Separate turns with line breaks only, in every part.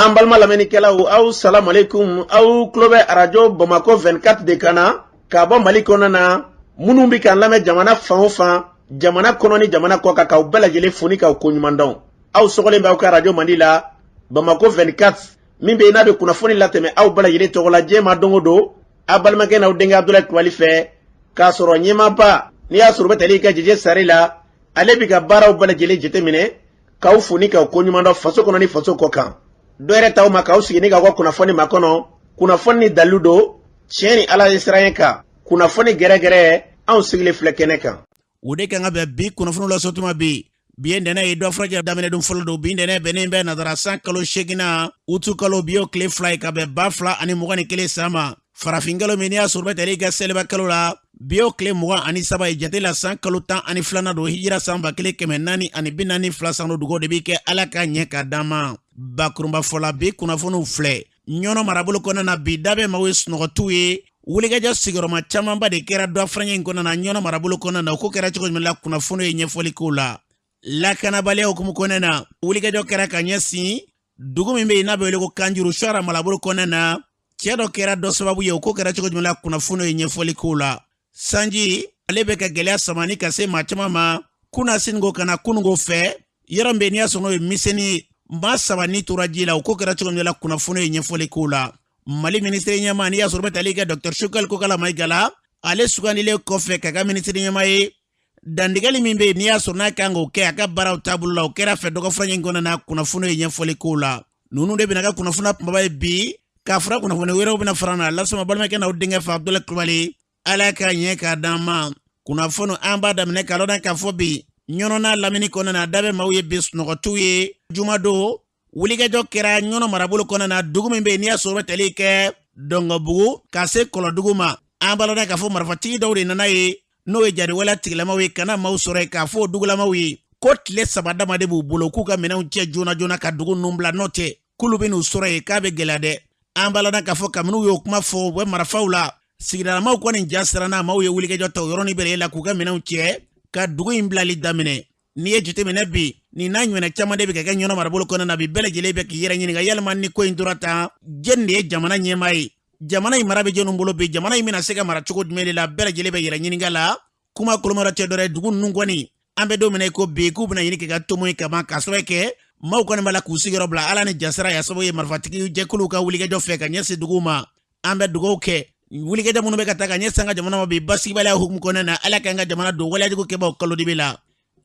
An balima lamɛnnikɛlaw, aw salamalekun. Aw tulo bɛ Arajo Bamakɔ 24 de kan na k'a bɔ Mali kɔnɔna na. Minnu bɛ k'an lamɛn jamana fan o fan, jamana kɔnɔ ni jamana kɔ kan, k'aw bɛɛ lajɛlen fo ni k'aw koɲuman dɔn. Aw sɔgɔlen bɛ aw ka arajo mandi la, Bamakɔ 24, min bɛ yen n'a bɛ kunnafoni latɛmɛ aw bɛɛ lajɛlen tɔgɔ la diɲɛ ma don o don, aw balimakɛ n'aw denkɛ Abudulayi Kulubali fɛ, k'a sɔrɔ ɲɛmaaba n'i y'a sɔrɔ u bɛ tali kɛ Jeje Sare la, ale bɛ ka baaraw bɛɛ lajɛlen jateminɛ, k'aw fo ni k'aw koɲuman dɔn faso kɔnɔ ni faso kɔ kan. Dɔ yɛrɛ t'aw ma k'aw sigi ni k'aw ka kunnafoni makɔnɔ, kunnafoni ni dalilu don, tiɲɛ ni Ala ye siran kan, kunnafoni gɛrɛgɛrɛ, anw sigilen filɛ kɛnɛ kan.
O de kan ka bɛn bi kunnafoni lasɔtuma bi. Bi ye ntɛnɛn ye, dɔ furancɛ daminɛ don fɔlɔ don. Bi ntɛnɛn bɛnnen bɛ nazara san kalo seeginnan, utu kalo, bi y'o tile 2 ye, ka bɛn 2021 san ma. Farafin kalo min n'i y'a sɔrɔ bɛ tali kɛ seliba kalo la, bi y'o tile 23 ye jate la, san kalo 12nan don, hijira san 1442 san don. Dugawu de bɛ kɛ Ala ka ɲɛ ka d'an ma. Bakurunba fɔla, bi kunnafoniw filɛ. Ɲɔnɔ marabolo kɔnɔna na, bi da bɛ maaw ye sunɔgɔtiw ye. Wulikajɔ sigiyɔrɔma camanba de kɛra dɔ furancɛ in kɔnɔna na Ɲɔnɔ marabolo kɔnɔna na. O ko kɛra cogo jumɛn la? Kunnafoni ye ɲɛfɔli k'o la. Lakanabaliya hukumu kɔnɔna na, wulikajɔ kɛra ka ɲɛsin dugu min bɛ yen n'a bɛ wele ko Kanjuru, Suwara marabolo kɔnɔna na. Cɛ dɔ kɛra dɔ sababu ye. O ko kɛra cogo jumɛn la? Kunnafoni ye ɲɛfɔli k'o la. Sanji ale bɛ ka gɛlɛya samani ka se maa caman ma kunasini ko ka na kununko fɛ. Yɔrɔ min bɛ n'i y'a sɔrɔ n'o ye Miseni ye, maa 3 ni tora ji la. O ko kɛra cogo min la? Kunnafoni ye ɲɛfɔli k'o la. Mali minisiri ɲɛmaa, n'i y'a sɔrɔ bɛ tali kɛ Dr Choguel Kokala Mayiga la, ale sugandilen kɔfɛ ka kɛ minisiri ɲɛmaa ye, dantigɛli min bɛ yen n'i y'a sɔrɔ n'a kan k'o kɛ a ka baaraw taabolo la, o kɛra fɛ dɔgɔfurancɛ in kɔnɔna na. Kunnafoni ye ɲɛfɔli k'o la. Ninnu de bɛna kɛ kunnafoni kunbaba ye bi, k'a fara kunnafoni wɛrɛw bɛna fara na lasama balimakɛ n'aw denkɛ fɛ, Abudulayi Kulubali. Ala ka ɲɛ k'a d'an ma. Kunnafoni an b'a daminɛ k'a lɔn k'a fɔ bi Ɲɔnɔ n'a lamini kɔnɔna na, da bɛ maaw ye bi sunɔgɔtiw ye. Jumadon, wulikajɔ kɛra Ɲɔnɔ marabolo kɔnɔna na, dugu min bɛ yen n'i y'a sɔrɔ bɛ tali kɛ Dɔngɔbugu ka se Kɔlɔdugu ma. An b'a lɔn k'a fɔ marifatigi dɔw de nana ye, n'o ye jariwaleya tigilamaw ye, ka na maaw sɔrɔ yen k'a fɔ o dugulamaw ye ko tile 3 dama de b'u bolo k'u ka minɛnw cɛ joona joona ka dugu ninnu bila, n'o tɛ k'olu bɛ n'u sɔrɔ yen k'a bɛ gɛlɛya dɛ. An b'a lɔn k'a fɔ kabini u y'o kuma fɔ, u bɛ marifaw la, sigidalamaw kɔni ja siranna. Maaw ye wulikajɔ ta o yɔrɔnin bɛɛ la k'u ka minɛnw cɛ ka dugu in bilali daminɛ. N'i ye jateminɛ bi, nin n'a ɲɔgɔnna caman de bɛ ka kɛ Ɲɔnɔ marabolo kɔnɔna na bi. Bɛɛ lajɛlen bɛ k'i yɛrɛ ɲininka yalima ni ko in tora tan, jɛni de ye jamana ɲɛmaa ye? Jamana in mara bɛ jɔnni bolo bi? Jamana in bɛna se ka mara cogo jumɛn de la? Bɛɛ lajɛlen bɛ yɛrɛ ɲininka la. Kuma kolomara tɛ dɔrɔn, dugu ninnu kɔni, an bɛ don min na i ko bi, k'u bɛna ɲini k'i ka tomo ye kaban, k'a sababu kɛ maaw kɔni b'a la k'u sigiyɔrɔ bila Ala ni jasira ya sababu ye marifatigi jɛkuluw ka wulikajɔ fɛ ka ɲɛsin duguw ma. An bɛ dugawu kɛ wulikajɔ minnu bɛ ka taa ka ɲɛsin an ka jamana ma bi basigibaliya hukumu kɔnɔna na, Ala k'an ka jamana don waleyajugu kɛbaaw kalo dibi la.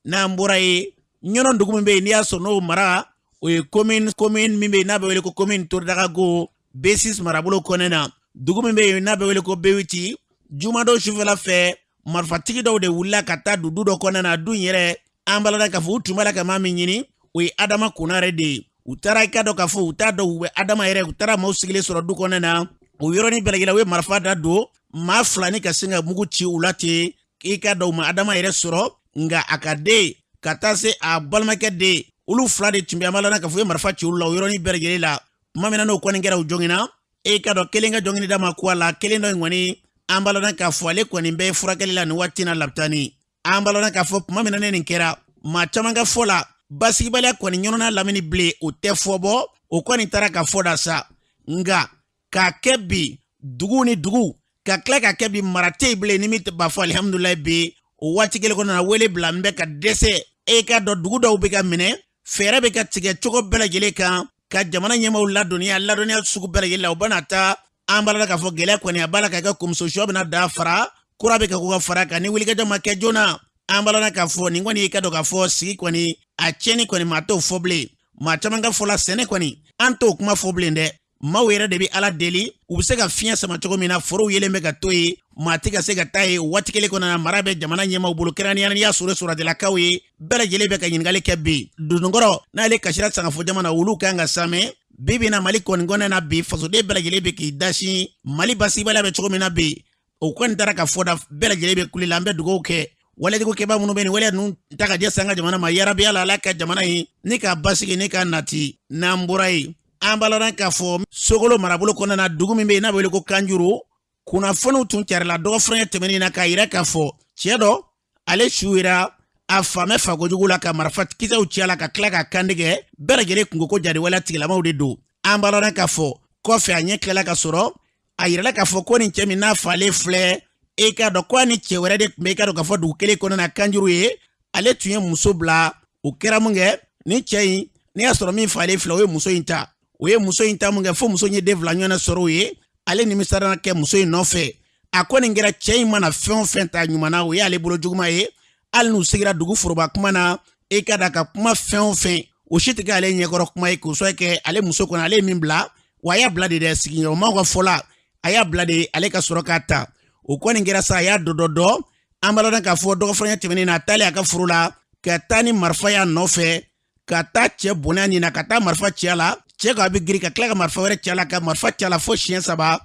N'an bɔra yen, Ɲɔnɔ dugu min bɛ yen n'i y'a sɔrɔ n'o mara o ye commune min bɛ yen n'a bɛ wele ko commune Toridagago, B6 marabolo kɔnɔna na, dugu min bɛ yen n'a bɛ wele ko B8, jumadon sufɛla fɛ, marifatigi dɔw de wulila ka taa don du dɔ kɔnɔna na. Du in yɛrɛ, an b'a la k'a fɔ u tun b'a la ka maa min ɲini, o ye Adama Konare de ye. U taara, i ka dɔn k'a fɔ u t'a dɔn u bɛ Adama yɛrɛ. U taara maaw sigilen sɔrɔ du kɔnɔna na, o yɔrɔnin bɛɛ lajɛlen u ye marifa da don maa 2 ni ka sin ka mugu ci u la ten. I ka dɔn u ma Adama yɛrɛ sɔrɔ, nka a ka den ka taa se a balimakɛ den, olu 2 de tun bɛ. An b'a la k'a fɔ u ye marifa ci olu la o yɔrɔnin bɛɛ lajɛlen la. Tuma min na n'o kɔni kɛra, u joginna. E ka dɔn kelen ka jogini da ma ku a la, kelen dɔ in kɔni, an b'a lɔn k'a fɔ ale kɔni bɛ furakɛli la nin waati na lapitani. An b'a lɔn k'a fɔ tuma min na ne nin kɛra, maa caman ka fɔ la, basigibaliya kɔni Ɲɔnɔ n'a lamini bilen, o tɛ fɔ bɔ, o kɔni taara ka fɔ da sa. Nka k'a kɛ bi dugu ni dugu ka tila ka kɛ bi mara tɛ yen bilen, ni min b'a fɔ alihamudulilayi bi, o waati kelen kɔnɔna na, wele bila n bɛ ka dɛsɛ. E ka dɔn dugu dɔw bɛ ka minɛ, fɛɛrɛ bɛ ka tigɛ cogo bɛɛ lajɛlen kan ka jamana ɲɛmaaw ladɔnniya, ladɔnniya sugu bɛɛ lajɛlen la u bɛna taa. An b'a la k'a fɔ gɛlɛya kɔni a b'a la ka kɛ komiso sɔ bɛna da fara kura bɛ ka ko ka fara kan ni wulikajɔ ma kɛ joona. An b'a la k'a fɔ nin kɔni, i ka dɔn k'a fɔ sigi kɔni a tiɲɛni kɔni, maa t'o fɔ bilen. Maa caman ka fɔ la, sɛnɛ kɔni an t'o kuma fɔ bilen dɛ. Maaw yɛrɛ de bɛ Ala deli u bɛ se ka fiɲɛ sama cogo min na. Forow yelen bɛ ka to yen, maa tɛ ka se ka taa yen. Waati kelen kɔnɔna na, mara bɛ jamana ɲɛmaaw bolo, kɛrɛnkɛrɛnnenya n'i y'a sɔrɔ sɔrɔdilakaw ye. Bɛɛ lajɛlen bɛ ka ɲininkali kɛ bi. Dononkɔrɔ n'ale kasira sangafo jama na, olu kan ka samɛ bi bi na Mali kɔni kɔnɔna na bi. Fasoden bɛɛ lajɛlen bɛ k'i dasin Mali basigibaliya bɛ cogo min na bi, o kɔni taara ka fɔ da, bɛɛ lajɛlen bɛ kule la. An bɛ dugawu kɛ walejugu kɛbaa minnu bɛ nin waleya ninnu ta ka ɲɛsin an ka jamana ma, yarabi Ala, Ala ka jamana in ni k'a basigi ni k'a nati. N'an bɔra yen, an b'a lɔn k'a fɔ Sokolo marabolo kɔnɔna na, dugu min bɛ yen n'a bɛ wele ko Kanjuru, kunnafoniw tun carila dɔgɔfurancɛ tɛmɛnen na k'a yira k'a fɔ cɛ dɔ ale su yera a faamɛ fakojugu la ka marifa kisɛw ci a la ka tila k'a kantigɛ. Bɛɛ lajɛlen kun ko ko jadiwaleya tigilamaw de don. An b'a lɔn k'a fɔ kɔfɛ a ɲɛ tilala ka sɔrɔ, a yirala k'a fɔ ko nin cɛ min n'a falen filɛ, e k'a dɔn ko a ni cɛ wɛrɛ de tun bɛ, i k'a dɔn k'a fɔ dugu kelen kɔnɔna na, Kanjuru ye. Ale tun ye muso bila. O kɛra mun kɛ, nin cɛ in, n'i y'a sɔrɔ min falen filɛ, o ye muso in ta. O ye muso in ta mun kɛ, fo muso in ye den 2 ɲɔgɔnna sɔrɔ o ye. Ale nimisara kɛ muso in nɔfɛ. A ko nin kɛra, cɛ in mana fɛn o fɛn ta ɲuman na, o y'ale bolo juguman ye. Hali n'u sigira dugu foroba kuma na, e ka da ka kuma fɛn o fɛn, o si tɛ kɛ ale ɲɛkɔrɔ kuma ye, k'o sɔrɔ kɛ ale muso kɔnɔ. Ale ye min bila, wa a y'a bila de dɛ, sigiɲɔgɔnmaw ka fɔ la, a y'a bila de ale ka sɔrɔ k'a ta. O kɔni kɛra sa, a y'a dɔdɔ dɔ. An b'a lɔn k'a fɔ dɔgɔfurancɛ tɛmɛnen na, a taalen a ka foro la ka taa ni marifa y'a nɔfɛ, ka taa cɛ bonya nin na, ka taa marifa ci a la. Cɛ ko a bɛ girin ka tila ka marifa wɛrɛ ci a la, ka marifa ci a la fo siɲɛ 3.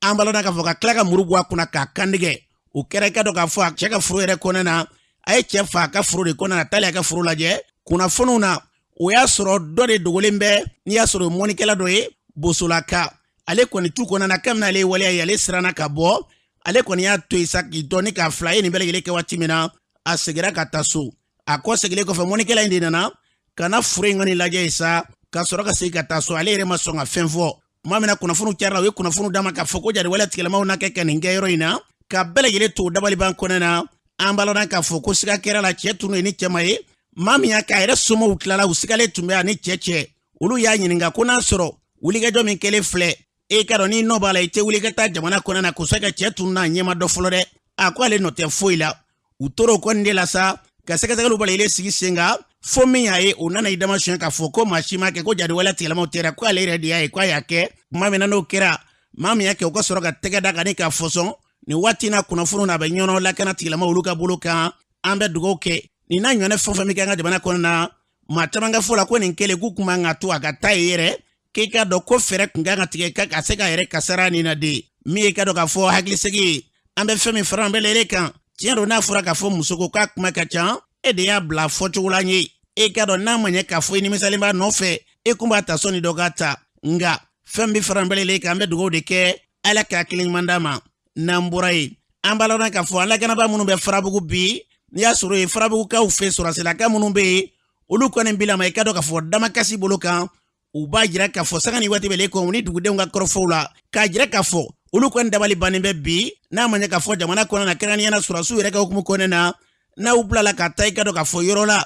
An b'a lɔn k'a fɔ ka tila ka muru bɔ a kunna k'a kantigɛ. O kɛra, i ka dɔn k'a fɔ a cɛ ka foro yɛrɛ kɔnɔna na. A ye cɛ fa a ka foro de kɔnɔna na. Taalen a ka foro lajɛ, kunnafoniw na, o y'a sɔrɔ dɔ de dogolen bɛ, n'i y'a sɔrɔ o ye mɔnikɛla dɔ ye, Bosolaka. Ale kɔni tu kɔnɔna na, kabini ale ye waleya ye, ale siranna ka bɔ. Ale kɔni y'a to yen sa k'i dɔn ni k'a fila. A ye nin bɛɛ lajɛlen kɛ waati min na, a seginna ka taa so. A kɔ seginnen kɔfɛ, mɔnikɛla in de nana ka na foro in kɔni lajɛ yen sa, ka sɔrɔ ka segin ka taa so. Ale yɛrɛ ma sɔn ka fɛn fɔ. Tuma min na kunnafoniw cayara, u ye kunnafoniw d'a ma k'a fɔ ko jatigɛwale tigilamaw na kɛ ka nin kɛ yɔrɔ in na, ka bɛɛ lajɛlen to dabaliban kɔnɔ na. An b'a lɔn k'a fɔ ko siga kɛra la, cɛ tunu ye ni cɛ ma ye. Maa min y'a kɛ, a yɛrɛ somɔgɔw tilala, u sigalen tun bɛ a ni cɛ cɛ. Olu y'a ɲininka ko n'a sɔrɔ wulikajɔ min kɛlen filɛ, e ka dɔn n'i nɔ b'a la, i tɛ wuli ka taa jamana kɔnɔ na k'o se ka cɛ tunu n'a ɲɛma dɔ fɔlɔ dɛ. A ko ale nɔ tɛ foyi la. U tora o kɔni de la sa, ka sɛgɛsɛgɛliw bɛɛ lajɛlen sigi sen kan, fo min y'a ye, o nana i dama suɲɛ k'a fɔ ko maa si m'a kɛ, ko jatigɛwale tigilamaw tɛ, ko ale yɛrɛ de y'a ye ko a y'a kɛ. Tuma min na n'o kɛra, maa min y'a kɛ, o ka sɔrɔ ka tɛgɛ da kan ni k'a fɔsɔn. Nin waati na, kunnafoniw na, a bɛ Ɲɔnɔ lakana tigilamaw olu ka bolo kan. An bɛ dugawu kɛ nin n'a ɲɔgɔnna fɛn o fɛn bɛ kɛ an ka jamana kɔnɔ na. Maa caman ka fɔ la ko nin kɛlen, k'u kun man ka to a ka taa yen yɛrɛ, k'i ka dɔn ko fɛɛrɛ kun kan ka tigɛ ka se k'a yɛrɛ kasara nin na de. Min ye ka dɔn k'a fɔ hakilisigi ye, an bɛ fɛn min fara an bɛɛ lajɛlen kan, tiɲɛ don, n'a fɔra k'a fɔ muso ko k'a kuma ka ca, e de y'a bila fɔcogo la n ye. E ka dɔn n'a ma ɲɛ k'a fɔ i nimisalen b'a nɔfɛ, e kun b'a ta sɔnni dɔ k'a ta. Nka fɛn bɛ fara an bɛɛ lajɛlen kan, an bɛ dugawu de kɛ, Ala ka hakili ɲuman d'a ma. N'an bɔra yen, an b'a lɔn k'a fɔ an lakanabaa minnu bɛ Farabugu bi, n'i y'a sɔrɔ yen Farabugukaw fɛ, sɔrɔsilaka minnu bɛ yen, olu kɔni bilama, i ka dɔn k'a fɔ damakasi bolo kan. U b'a jira k'a fɔ sanga ni waati bɛɛ kɔn, u ni dugudenw ka kɔrɔfɔw la, k'a jira k'a fɔ olu kɔni dabali bannen bɛ bi, n'a ma ɲɛ k'a fɔ jamana kɔnɔ na, kɛrɛnkɛrɛnnenya la sɔrɔdasiw yɛrɛ ka hukumu kɔnɔna na, n'aw bilala ka taa, i ka dɔn k'a fɔ yɔrɔ la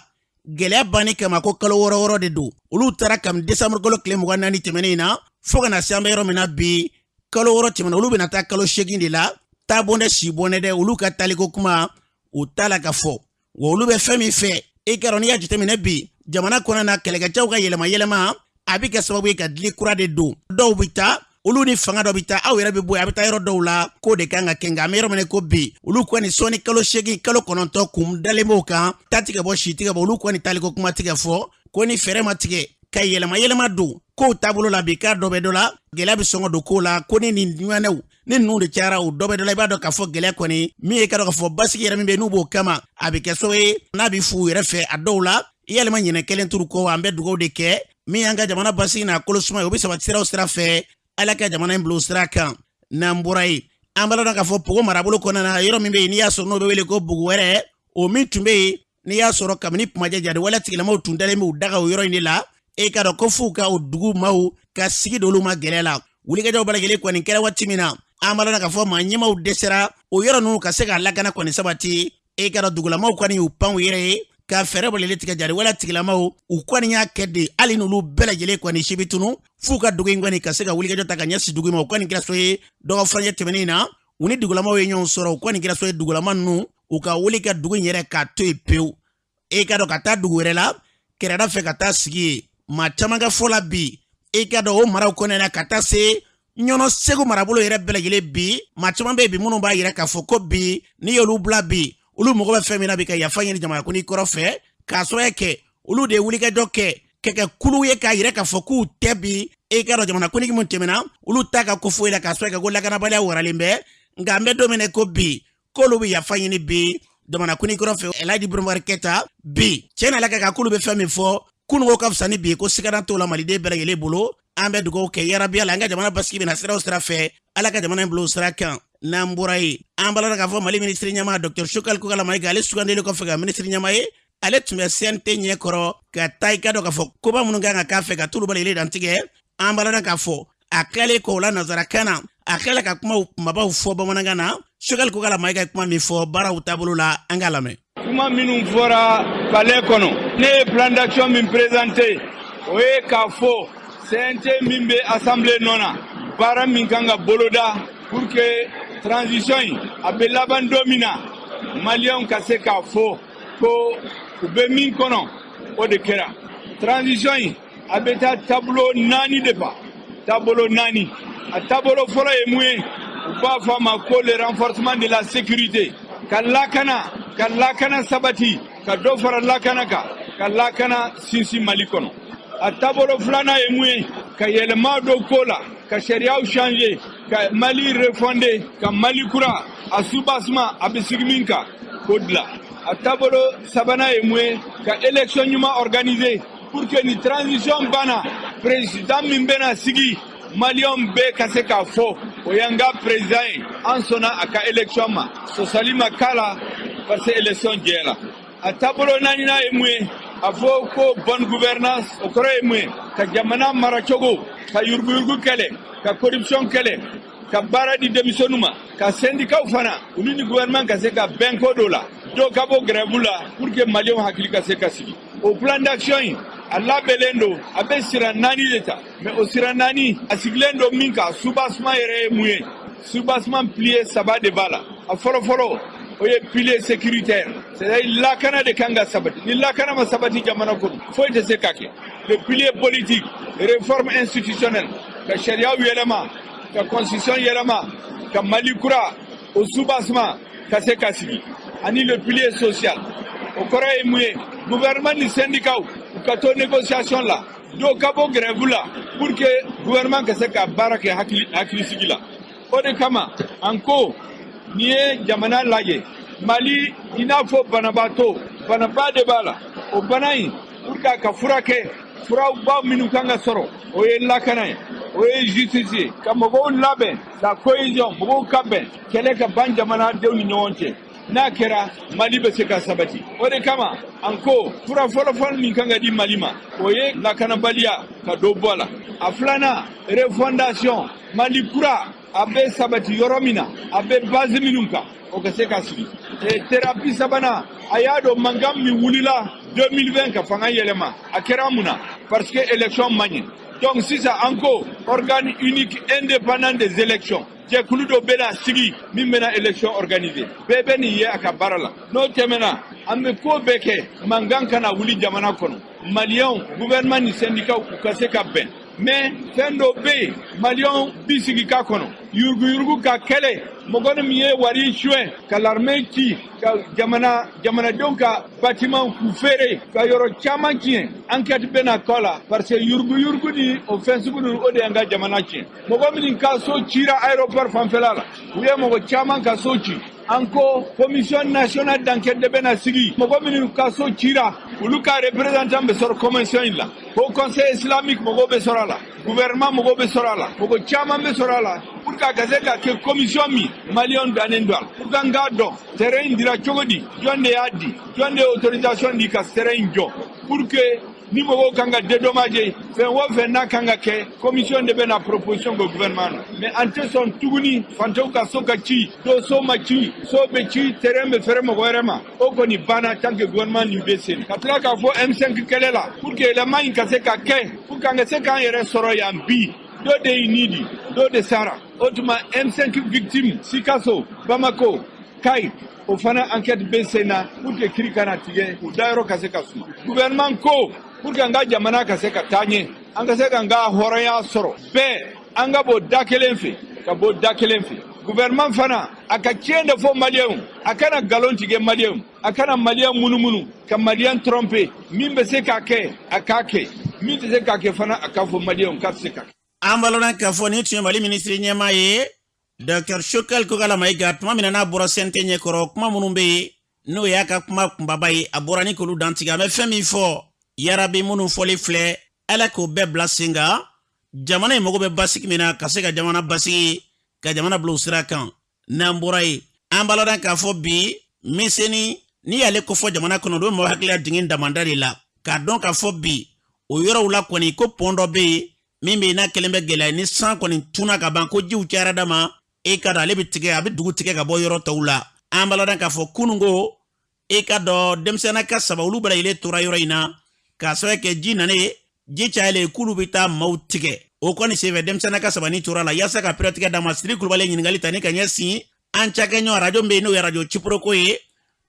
gɛlɛya banni kama, ko kalo 6 6 de don. Olu taara kabini desanburu kalo tile 24 tɛmɛnen in na fo ka na se an bɛ yɔrɔ min na bi, kalo 6 tɛmɛna, olu bɛna taa kalo 8 de la. Taa bɔn dɛ, si bɔn dɛ, olu ka taaliko kuma u t'a la ka fɔ. Wa olu bɛ fɛn min fɛ, e ka dɔn n'i y'a jateminɛ bi jamana kɔnɔ na, kɛlɛkɛcɛw ka yɛlɛma yɛlɛma a bɛ kɛ sababu ye ka dili kura de don. Dɔw bɛ taa, olu ni fanga dɔ bɛ taa, aw yɛrɛ bɛ bɔ yen, a bɛ taa yɔrɔ dɔw la, k'o de kan ka kɛ. Nka an bɛ yɔrɔ min ko bi, olu kɔni sɔnni kalo 8, kalo 9 kun dalen b'o kan, ta tigɛ bɔ, si tigɛ bɔ, olu kɔni taaliko kuma tigɛ fɔ ko ni fɛɛrɛ ma tigɛ ka yɛlɛma yɛlɛma don kow taabolo la bi, k'a dɔ bɛ dɔ la, gɛlɛya bɛ sɔn ka don kow la. Ko ni nin ɲɔgɔnnaw ni ninnu de cayara, o dɔ bɛ dɔ la, i b'a dɔn k'a fɔ gɛlɛya kɔni min ye, ka dɔn k'a fɔ basigi yɛrɛ min bɛ n'u b'o kama, a bɛ kɛ sababu ye n'a bɛ f'u yɛrɛ fɛ a dɔw la, yalima ɲinɛ kelen turu kɔ. An bɛ dugawu de kɛ min y'an ka jamana basigi n'a kolo suma ye, o bɛ sabati siraw sira fɛ, Ala ka jamana in bila o sira kan. N'an bɔra yen, an b'a lɔn k'a fɔ Pogo marabolo kɔnɔna na, yɔrɔ min bɛ yen n'i y'a sɔrɔ n'o bɛ wele ko Bugu wɛrɛ, o min tun bɛ yen n'i y'a sɔrɔ kabini kumajɛ jatigɛwale tigilamaw tun dalen bɛ u daga o yɔrɔ in de la, e ka dɔn ko f'u ka o dugu maaw ka sigi d'olu ma gɛlɛya la. Wulikajɔw bɛɛ lajɛlen kɔni kɛra waati min na, an b'a lɔn k'a fɔ maa ɲɛmaaw dɛsɛra o yɔrɔ ninnu ka se ka lakana kɔni sabati. E ka dɔn dugulamaw kɔni y'u pan u yɛrɛ ye ka fɛɛrɛ bɛɛ lajɛlen tigɛ. Jatigɛwale tigilamaw u kɔni y'a kɛ de, hali n'olu bɛɛ lajɛlen kɔni si bɛ tunu, f'u ka dugu in kɔni ka se ka wulikajɔ ta ka ɲɛsin dugu ma. O kɔni kɛra so ye dɔgɔ furancɛ tɛmɛnen na, u ni dugulamaw ye ɲɔgɔn sɔrɔ. O kɔni kɛra so ye dugulama ninnu u ka wuli ka dugu in yɛrɛ k'a to yen pewu, e ka dɔn ka taa dugu wɛrɛ la kɛrɛda fɛ ka taa sigi yen. Maa caman ka fɔ la bi, e ka dɔn o maraw kɔnɔna na ka taa se Ɲɔnɔ Segu marabolo yɛrɛ bɛɛ lajɛlen bi, maa caman bɛ yen bi minnu b'a yira k'a fɔ ko bi n'i y'olu bila bi, olu mago bɛ fɛn min na bi, ka yafa ɲini jamanakuntigi kɔrɔ fɛ, k'a sababu kɛ olu de ye wulikajɔ kɛ ka kɛ kulu ye k'a yira k'a fɔ k'u tɛ bi, e ka dɔn jamanakuntigi min tɛmɛna, olu t'a ka ko foyi la, k'a sababu kɛ ko lakanabaliya waralen bɛ. Nka an bɛ don min na ko bi, k'olu bɛ yafa ɲini bi jamanakuntigi kɔrɔ fɛ, Elhaji Ibrahim Keyita bi, tiɲɛ na, Ala ka k'olu bɛ fɛn min fɔ kununko ka fisa ni bi, ko sigana t'o la maliden bɛɛ lajɛlen bolo. An bɛ dugawu kɛ yarabi Ala, an ka jamana basigi bɛna sira o sira fɛ, Ala ka jamana in bila o sira kan. N'an bɔra yen, an b'a lɔn k'a fɔ Mali minisiri ɲɛmaa Dr Choguel Kokalla Maïga, ale sugandili kɔfɛ ka minisiri ɲɛmaa ye, ale tun bɛ CNT ɲɛkɔrɔ ka taa, i ka dɔn k'a fɔ koba minnu kan ka k'a fɛ ka t'olu bɛɛ lajɛlen dantigɛ. An b'a ladɔn k'a fɔ a tilalen kɔ o la nansarakan na, a tilala ka kumaw kunbabaw fɔ bamanankan na. Sogɛli Kokala Mayiga ye kuma min fɔ baaraw taabolo la, an k'a lamɛn.
Kuma minnu fɔra palais kɔnɔ, ne ye plan d'action min présenté, o ye k'a fɔ CNT min bɛ assemblée nɔ na, baara min kan ka boloda pour que transition in a bɛ laban don min na, maliyɛnw ka se k'a fɔ ko u bɛ min kɔnɔ, o de kɛra. Transition in a bɛ taa taabolo naani de fa, taabolo naani. A taabolo fɔlɔ ye mun ye? U b'a fɔ a ma ko le renforcement de la sécurité, ka lakana, ka lakana sabati, ka dɔ fara lakana kan, ka lakana sinsin Mali kɔnɔ. A taabolo filanan ye mun ye? Ka yɛlɛma don ko la, ka sariyaw changer, ka Mali refonder, ka Mali kura a soubassement a bɛ sigi min kan, k'o dilan. A taabolo sabanan ye mun ye? Ka élection ɲuman organiser pour que ni transition banna, président min bɛna sigi, maliyɛnw bɛɛ ka se k'a fɔ o y'an ka président ye, an sɔnna a ka élection ma, sɔsɔli ma k'a la parce que élection jɛra. A taabolo naaninan ye mun ye? A fɔ ko bonne gouvernance. O kɔrɔ ye mun ye? Ka jamana maracogo, ka yuruguyurugu kɛlɛ, ka corruption kɛlɛ, ka baara di denmisɛnninw ma, ka syndicats fana, olu ni gouvernement ka se ka bɛn ko dɔ la, dɔw ka bɔ grève la pour que maliyɛnw hakili ka se ka sigi. O plan d'action in a labɛnlen don, a bɛ sira naani de ta, mais o sira naani a sigilen don min kan, soubassement yɛrɛ ye mun ye? Soubassement pilier saba de b'a la. A fɔlɔ fɔlɔ, o ye pilier sécuritaire, c'est-à-dire lakana de kan ka sabati. Ni lakana ma sabati jamana kɔnɔ, foyi tɛ se ka kɛ. Le pilier politique, réforme institutionnelle, ka sariyaw yɛlɛma, ka constitution yɛlɛma, ka Mali kura o soubassement ka se ka sigi. Ani le pilier social, o kɔrɔ ye mun ye? Gouvernement ni syndicat u ka to négociation la, dɔw ka bɔ grève la pour que gouvernement ka se ka baara kɛ hakili hakilisigi la. O de kama an ko n'i ye jamana lajɛ, Mali i n'a fɔ banabaatɔ, banaba de b'a la. O bana in, pour que a ka furakɛ, furawba minnu kan ka sɔrɔ, o ye lakana ye, o ye justice ye, ka mɔgɔw labɛn, la cohésion, mɔgɔw ka bɛn, kɛlɛ ka ban jamanadenw ni ɲɔgɔn cɛ. N'a kɛra, Mali bɛ se ka sabati. O de kama an ko fura fɔlɔfɔlɔ min kan ka di Mali ma, o ye lakanabaliya ka dɔ bɔ a la. A filanan, refondation, Mali kura a bɛ sabati yɔrɔ min na, a bɛ base minnu kan, o ka se ka sigi. Thérapie sabanan, a y'a dɔn mankan min wulila 2020 ka fanga yɛlɛma, a kɛra mun na? Parce que élection ma ɲɛ. Donc sisan an ko organe unique indépendant des élections, jɛkulu dɔ bɛna sigi min bɛna élection organiser, bɛɛ bɛ nin ye a ka baara la. N'o tɛmɛna, an bɛ ko bɛɛ kɛ mankan kana wuli jamana kɔnɔ, maliyɛnw, gouvernement ni syndicat u ka se ka bɛn. Mais fɛn dɔ bɛ yen, maliyɛnw bi sigi k'a kɔnɔ, yuruguyurugu ka kɛlɛ, mɔgɔ min ye wari suɲɛ, ka l'armée ci, ka jamana jamanadenw ka bâtiment k'u feere, ka yɔrɔ caman tiɲɛ, enquête bɛna k'o la parce que yuruguyurugu ni o fɛn sugu ninnu, o de y'an ka jamana tiɲɛ. Mɔgɔ minnu ka so cira aéroport fanfɛla la, u ye mɔgɔ caman ka so ci, an ko commission nationale d'enquête de bɛna sigi. Mɔgɔ minnu ka so cira, olu ka représentant bɛ sɔrɔ commission in la, haut conseil islamique mɔgɔw bɛ sɔrɔ a la, gouvernement mɔgɔw bɛ sɔrɔ a la, mɔgɔ caman bɛ sɔrɔ a la pour que a ka se ka kɛ commission min maliyɛnw dannen don a la, pour que an k'a dɔn terrain in dira cogo di, jɔn de y'a di, jɔn de ye autorisation di ka terrain in jɔ, pour que ni mɔgɔw kan ka dédommager, fɛn o fɛn n'a kan ka kɛ, commission de bɛna proposition kɛ gouvernement na. Mais an tɛ sɔn tuguni fantanw ka so ka ci, dɔw so ma ci, so bɛ ci, terrain bɛ feere mɔgɔ wɛrɛ ma. O kɔni banna tant que gouvernement nin bɛ sen. Ka tila k'a fɔ M5 kɛlɛ la, pour que yɛlɛma in ka se ka kɛ, pour que an ka se k'an yɛrɛ sɔrɔ yan bi, dɔ de y'i ni di, dɔ de sara. O tuma M5 victime, Sikaso, Bamako, Kayi, o fana enquête bɛ sen na pour que kiri kana tigɛ, u dayɔrɔ ka se ka suma. Gouvernement ko pour que an ka jamana ka se ka taa ɲɛ, an ka se k'an ka hɔrɔnya sɔrɔ, bɛɛ an ka bɔ da kelen fɛ ka bɔ da kelen fɛ. Gouvernement fana a ka tiɲɛ de fɔ maliyɛnw, a kana nkalon tigɛ maliyɛnw, a kana maliyɛn munumunu, ka maliyɛn tromper. Min bɛ se k'a kɛ, a k'a kɛ, min tɛ se k'a kɛ fana, a k'a fɔ maliyɛnw k'a tɛ se ka kɛ.
An balona k'a fɔ nin tun ye Mali minisiri ɲɛmaa ye, Dr Choguel Kokala Mayiga. Tuma min na n'a bɔra CNT ɲɛkɔrɔ, kuma minnu bɛ yen n'o y'a ka kuma kunbaba ye, a bɔra ni k'olu dantigɛ. A bɛ fɛn min fɔ, yarabi minnu fɔli filɛ, Ala k'o bɛɛ bila sen kan. Jamana in mago bɛ basigi min na, ka se ka jamana basigi, ka jamana bila o sira kan. N'an bɔra yen, an b'a ladɔn k'a fɔ bi Miseni, n'i y'ale kofɔ jamana kɔnɔ, don mɔgɔ hakili la dingin damanda de la, k'a dɔn k'a fɔ bi o yɔrɔw la kɔni ko pɔn dɔ bɛ yen. Min bɛ yen n'a kɛlen bɛ gɛlɛya ni san kɔni tunna ka ban ko jiw cayara da ma, e ka dɔn ale bɛ tigɛ, a bɛ dugu tigɛ ka bɔ yɔrɔ tɔw la. An b'a ladɔn k'a fɔ kununko, e ka dɔn denmisɛnninka saba, olu bɛɛ lajɛlen tora yɔrɔ in na k'a sababu kɛ ji nanen, ji cayalen k'olu bɛ taa maaw tigɛ. O kɔni senfɛ, denmisɛnninka saba ni tora la. Yaasa ka pɛrɛtigɛ d'a ma, Sidiki Kulubali ye ɲininkali ta ni ka ɲɛsin an cakɛɲɔgɔn arajo min bɛ yen, n'o ye arajo Ciporoko ye.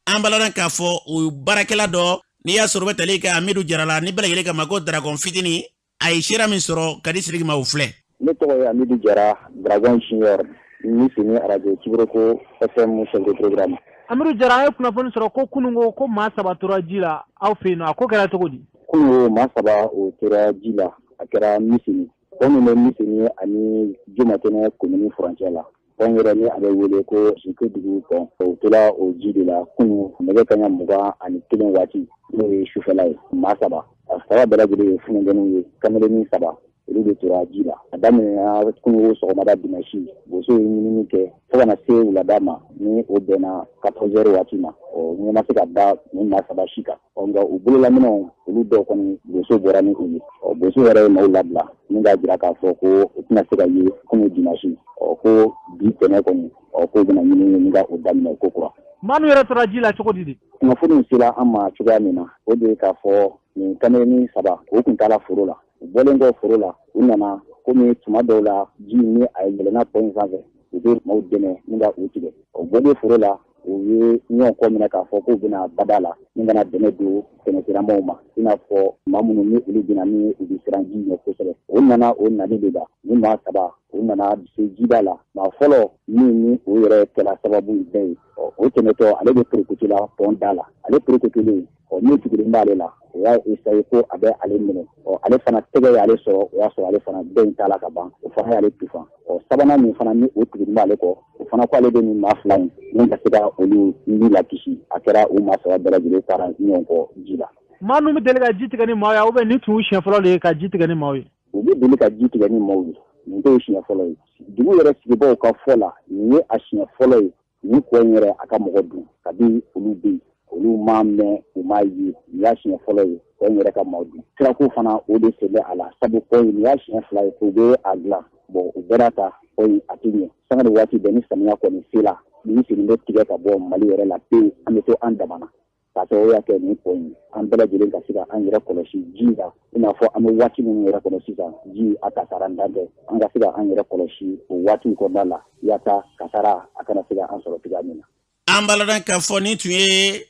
An b'a ladɔn k'a fɔ o baarakɛla dɔ, n'i y'a sɔrɔ o bɛ tali kɛ Amidu Jara la, ni bɛɛ lajɛlen k'a ma ko Dragon fitini, a ye seereya min sɔrɔ ka di Sidiki ma, o filɛ.
Ne tɔgɔ ye Amidu Jara, Dragon Junior, Miseni arajo Ciporoko FM chef de programme.
Amidu Jara, an ye kunnafoni sɔrɔ ko kununko ko maa saba tora ji la aw fɛ yen nɔ. A ko kɛra cogo di?
Kununko maa saba o tora ji la. A kɛra Miseni, pont min bɛ Miseni ani Jomatɛnɛ komini furancɛ la. Pont yɛrɛ ni a bɛ wele ko Dugu pont, o tora o ji de la kunun nɛgɛ kaɲa 21 waati, n'o ye sufɛla ye. Maa saba, a saba bɛɛ lajɛlen ye funankɛninw ye, kamalennin saba, olu de tora ji la. A daminɛna kununko sɔgɔmada dimanche, bosow ye ɲinini kɛ fo ka na se wulada ma, ni o bɛnna 14 heures waati ma. Ɔ ɲɛ ma se ka da nin maa saba si kan. Ɔ nka u bololaminɛw, olu dɔw kɔni, boso bɔra ni u ye. Ɔ boso yɛrɛ ye maaw labila ni k'a jira k'a fɔ ko u tɛna se ka ye kunun dimanche, ɔ ko bi tɛnɛ kɔni, ɔ k'u bɛna ɲinini ni ka o daminɛ ko kura.
Maa ninnu yɛrɛ tora ji la cogo di de?
Kunnafoniw sera an ma cogoya min na, o de ye k'a fɔ nin kamalennin saba, u tun taara foro la. U bɔlen kɔ foro la, u nana komi tuma dɔw la ji ni a yɛlɛnna pont in sanfɛ, u bɛ maaw dɛmɛ ni ka u tigɛ. O bɔlen foro la, u ye ɲɔgɔn kɔ minɛ k'a fɔ k'u bɛna bada la ni ka na dɛmɛ don tɛmɛsiramaw ma, i n'a fɔ maa minnu ni olu bɛna ni u bɛ siran ji ɲɛ kosɛbɛ. O nana o nali de la, ni maa saba u nana se jida la. Maa fɔlɔ min ni o yɛrɛ kɛra sababu bɛɛ ye, o tɛmɛtɔ, ale bɛ porokoto la pont da la. Ale porokotolen, ɔ min tugulen b'ale la, o y'a essayer ko a bɛ ale minɛ. Ɔ ale fana tɛgɛ y'ale sɔrɔ, o y'a sɔrɔ ale fana dɔ in t'a la ka ban, o fana y'ale tufan. Ɔ sabanan min fana ni o tugulen b'ale kɔ, o fana ko ale bɛ nin maa fila in ni ka se ka olu ni lakisi. A kɛra u maa saba bɛɛ lajɛlen taara ɲɔgɔn kɔ ji la.
Maa ninnu bɛ deli ka ji tigɛ ni maaw ye ou bien nin tun y'u siɲɛ fɔlɔ de ye ka ji tigɛ ni maaw ye?
U bɛ deli ka ji tigɛ ni maaw ye, nin t'o siɲɛ fɔlɔ ye. Dugu yɛrɛ sigibaaw ka fɔ la, nin ye a siɲɛ fɔlɔ ye nin kɔ in yɛrɛ a ka mɔgɔ dun. Kabi olu bɛ yen, olu m'a mɛn, u m'a ye, nin y'a siɲɛ fɔlɔ ye kɔ in yɛrɛ ka maaw dun. Sirako fana, o de sen bɛ a la, sabu kɔ in, nin y'a siɲɛ fila ye u bɛ a dilan. Bon, o bɛɛ n'a ta, kɔ in a tɛ ɲɛ. Sanga ni waati bɛɛ ni samiya kɔni sera, Miseni bɛ tigɛ ka bɔ Mali yɛrɛ la pewu, an bɛ to an dama na k'a sababuya kɛ nin kɔ in. An bɛɛ lajɛlen ka se ka an yɛrɛ kɔlɔsi ji la, i n'a fɔ an bɛ waati minnu yɛrɛ kɔnɔ sisan, ji a kasara dan tɛ. An ka se ka an yɛrɛ kɔlɔsi o waatiw kɔnɔna la, yaasa kasara a kana se ka an sɔrɔ cogoya min na.
An b'a ladɔn k'a fɔ nin tun ye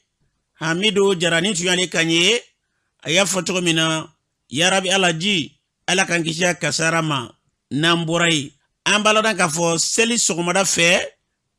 Hamidu Jara, nin tun y'ale kan ye. A y'a fɔ cogo min na, yarabi Ala ji, Ala k'an kisi a kasara ma. N'an bɔra yen, an b'a ladɔn k'a fɔ seli sɔgɔmada fɛ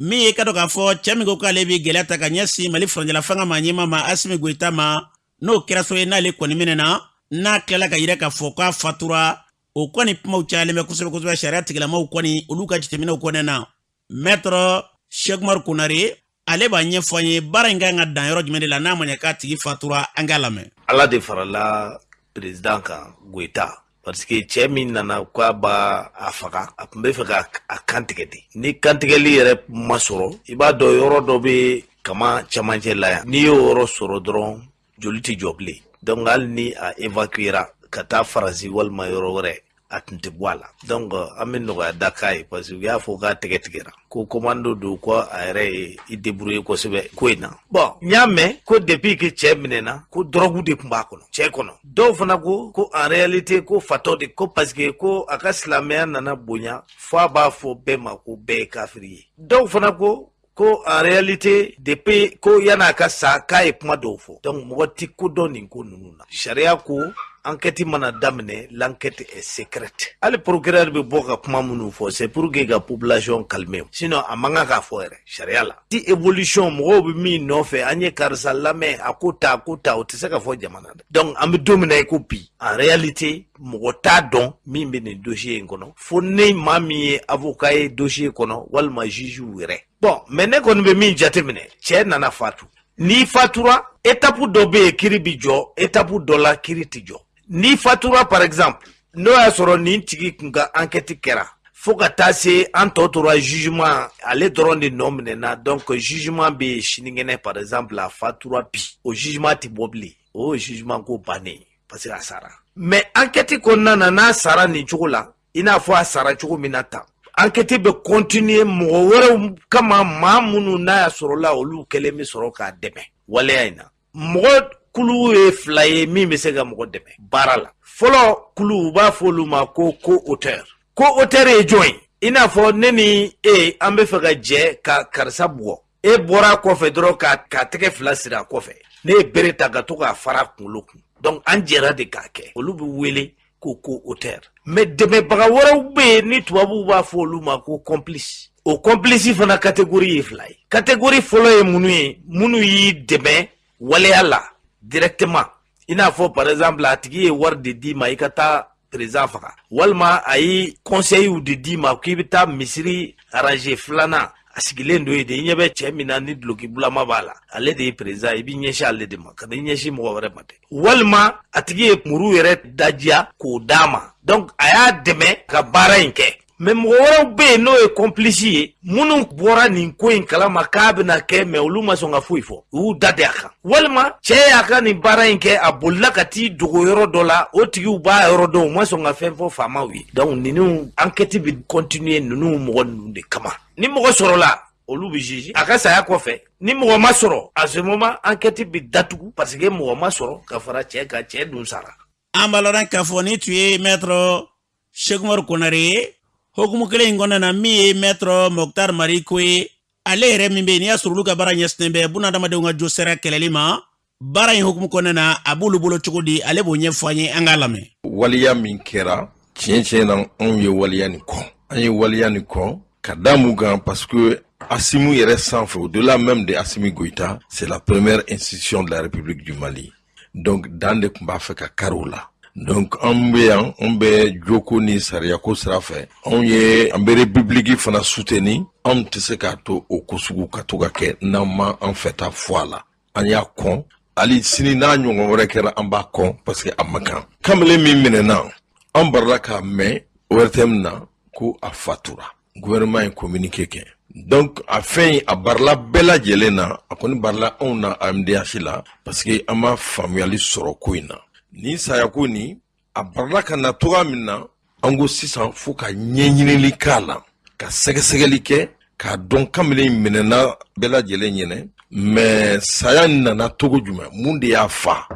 min ye, ka dɔn k'a fɔ cɛ min ko k'ale bɛ gɛlɛya ta ka ɲɛsin Mali furancɛla fanga ma ɲɛmaa ma, Asimi Goyita ma, n'o kɛra so ye, n'ale kɔni minɛna, n'a tilala ka yira k'a fɔ k'a fatura, o kɔni kumaw cayalen bɛ kosɛbɛ kosɛbɛ. Sariya tigilamaw kɔni, olu ka jateminɛw kɔnɔna na, Maître Cheikh Umar Konare, ale b'a ɲɛfɔ an ye baara in kan ka dan yɔrɔ jumɛn de la n'a ma ɲɛ k'a tigi fatura. An k'a lamɛn.
Ala de farala président kan, Goyita, parce que cɛ min nana k'a b'a a faga, a tun bɛ fɛ ka a kantigɛ de. Ni kantigɛli yɛrɛ ma sɔrɔ, i b'a dɔn yɔrɔ dɔ bɛ kama cɛmancɛ la yan, n'i y'o yɔrɔ sɔrɔ dɔrɔn, joli tɛ jɔ bilen. Donc hali ni a évacuera ka taa Faransi walima yɔrɔ wɛrɛ, a tun tɛ bɔ a la. Donc an bɛ nɔgɔya da k'a ye, parce que u y'a fɔ k'a tɛgɛ tigɛra, ko commando don, ko a yɛrɛ ye i débrouiller kosɛbɛ ko in na. Bon, n y'a mɛn ko depuis que cɛ minɛna, ko drogue de tun b'a kɔnɔ, cɛ kɔnɔ. Dɔw fana ko ko en réalité ko fatɔ de ko, parce que ko a ka silamɛya nana bonya fo a b'a fɔ bɛɛ ma ko bɛɛ ye kafiri ye. Dɔw fana ko ko en réalité depuis ko yan'a ka sa, k'a ye kuma dɔw fɔ. Donc mɔgɔ ti ko dɔn nin ko ninnu na. Sariya ko enquête mana daminɛ, l'enquête est secrète. Hali procureur bɛ bɔ ka kuma minnu fɔ, c'est pour que ka population calmer, sinon a man kan k'a fɔ yɛrɛ sariya la. Ti évolution, mɔgɔw bɛ min nɔfɛ, an ye karisa lamɛn, a ko ta, a ko ta, o tɛ se ka fɔ jamana na. Donc an bɛ don min na i ko bi, en réalité mɔgɔ t'a dɔn min bɛ nin dossier in kɔnɔ, fo ni maa min ye avocat ye dossier kɔnɔ walima juge yɛrɛ. Bon, mais ne kɔni bɛ min jateminɛ, cɛ nana fatu. N'i fatura, étape dɔ bɛ yen, kiri bi jɔ. Étape dɔ la, kiri tɛ jɔ. N'i fatura, par exemple, n'o y'a sɔrɔ nin tigi kun ka enquête kɛra fo ka taa se an tɔ tora jugement, ale dɔrɔn de nɔ minɛna, donc jugement bɛ yen sinikɛnɛ, par exemple a fatura bi, o jugement tɛ bɔ bilen, o ye jugement ko bannen, parce que a sara. Mais enquête kɔnɔna na, n'a sara nin cogo la, i n'a fɔ a sara cogo min na tan, enquête bɛ continuer mɔgɔ wɛrɛw kama, maa minnu n'a y'a sɔrɔ la olu kɛlen bɛ sɔrɔ k'a dɛmɛ waleya in na. Mɔgɔ kulu ye fila ye min bɛ se ka mɔgɔ dɛmɛ baara la. Fɔlɔ kulu, u b'a fɔ olu ma ko co-auteur. Co-auteur ye jɔn ye? I n'a fɔ ne ni e, an bɛ fɛ ka jɛ ka karisa bugɔ. E bɔra a kɔfɛ dɔrɔn ka tɛgɛ fila siri a kɔfɛ, ne ye bere ta ka to k'a fara a kunkolo kun. Donc an jɛra de k'a kɛ. Olu bɛ wele ko co-auteur. Mais dɛmɛbaga wɛrɛw bɛ yen ni tubabuw b'a fɔ olu ma ko complice. O complice fana catégorie ye fila ye. Catégorie fɔlɔ ye minnu ye, minnu y'i dɛmɛ waleya la directement, i n'a fɔ par exemple a tigi ye wari de d'i ma i ka taa président faga, walima a ye conseil de d'i ma k'i bɛ taa misiri rangée filanan, a sigilen don yen de, i ɲɛ bɛ cɛ min na ni duloki bulama b'a la, ale de ye président, i b'i ɲɛsin ale de ma, ka na i ɲɛsin mɔgɔ wɛrɛ ma dɛ. Walima a tigi ye muru yɛrɛ dajiya k'o d'a ma. Donc a y'a dɛmɛ ka baara in kɛ. Mais mɔgɔ wɛrɛw bɛ yen n'o ye complice ye, minnu bɔra nin ko in kalama k'a bɛna kɛ, mais olu ma sɔn ka foyi fɔ, u y'u da de a kan. Walima cɛ y'a ka nin baara in kɛ, a bolila ka t'i dogo yɔrɔ dɔ la, o tigiw b'a yɔrɔ dɔn, u ma sɔn ka fɛn fɔ faamaw ye. Donc ninnu, enquête bɛ continuer ninnu mɔgɔ ninnu de kama. Ni mɔgɔ sɔrɔla, olu bɛ juger a ka saya kɔfɛ. Ni mɔgɔ ma sɔrɔ, à ce moment enquête bɛ datugu, parce que mɔgɔ ma sɔrɔ ka fara cɛ kan, cɛ dun sara.
An b'a lɔn k'a fɔ ni tun ye Maître Sekumaru Konare ye. Hokumu kelen in kɔnɔna na, min ye Maître Moctar Mariko ye, ale yɛrɛ min bɛ yen n'i y'a sɔrɔ olu ka baara ɲɛsinnen bɛ bunadamadenw ka josɛrɛ kɛlɛli ma, baara in hukumu kɔnɔna na, a b'olu bolo cogo di, ale b'o ɲɛfɔ an ye, an k'a lamɛn.
Waleya min kɛra, tiɲɛ tiɲɛ na, anw ye waleya nin kɔn. An ye waleya nin kɔn ka da mun kan? Parce que Assimi yɛrɛ sanfɛ, au-delà même de Assimi Goïta, c'est la première institution de la République du Mali. Donc dan de tun b'a fɛ ka kari o la. Donc an bɛ yan, an bɛ joko ni sariyako sira fɛ, anw ye an bɛ république fana soutenir. Anw tɛ se k'a to o ko sugu ka to ka kɛ n'an ma an fɛ ta fɔ a la. An y'a kɔn, hali sini n'a ɲɔgɔn wɛrɛ kɛra, an b'a kɔn, parce que a man kan. Kamalen min minɛna, an barala k'a mɛn ORTM na ko a fatura, gouvernement ye communiqué kɛ. Donc a fɛn in, a barila bɛɛ lajɛlen na, a kɔni barila anw na AMDH la, parce que an ma faamuyali sɔrɔ ko in na. Nin sayako nin, a barila ka na togoya min na, an ko sisan fo ka ɲɛɲinili k'a la, ka sɛgɛsɛgɛli kɛ k'a dɔn kamalen in minɛna bɛɛ lajɛlen ɲɛnɛ, mais saya nana togo jumɛn, mun de y'a fa?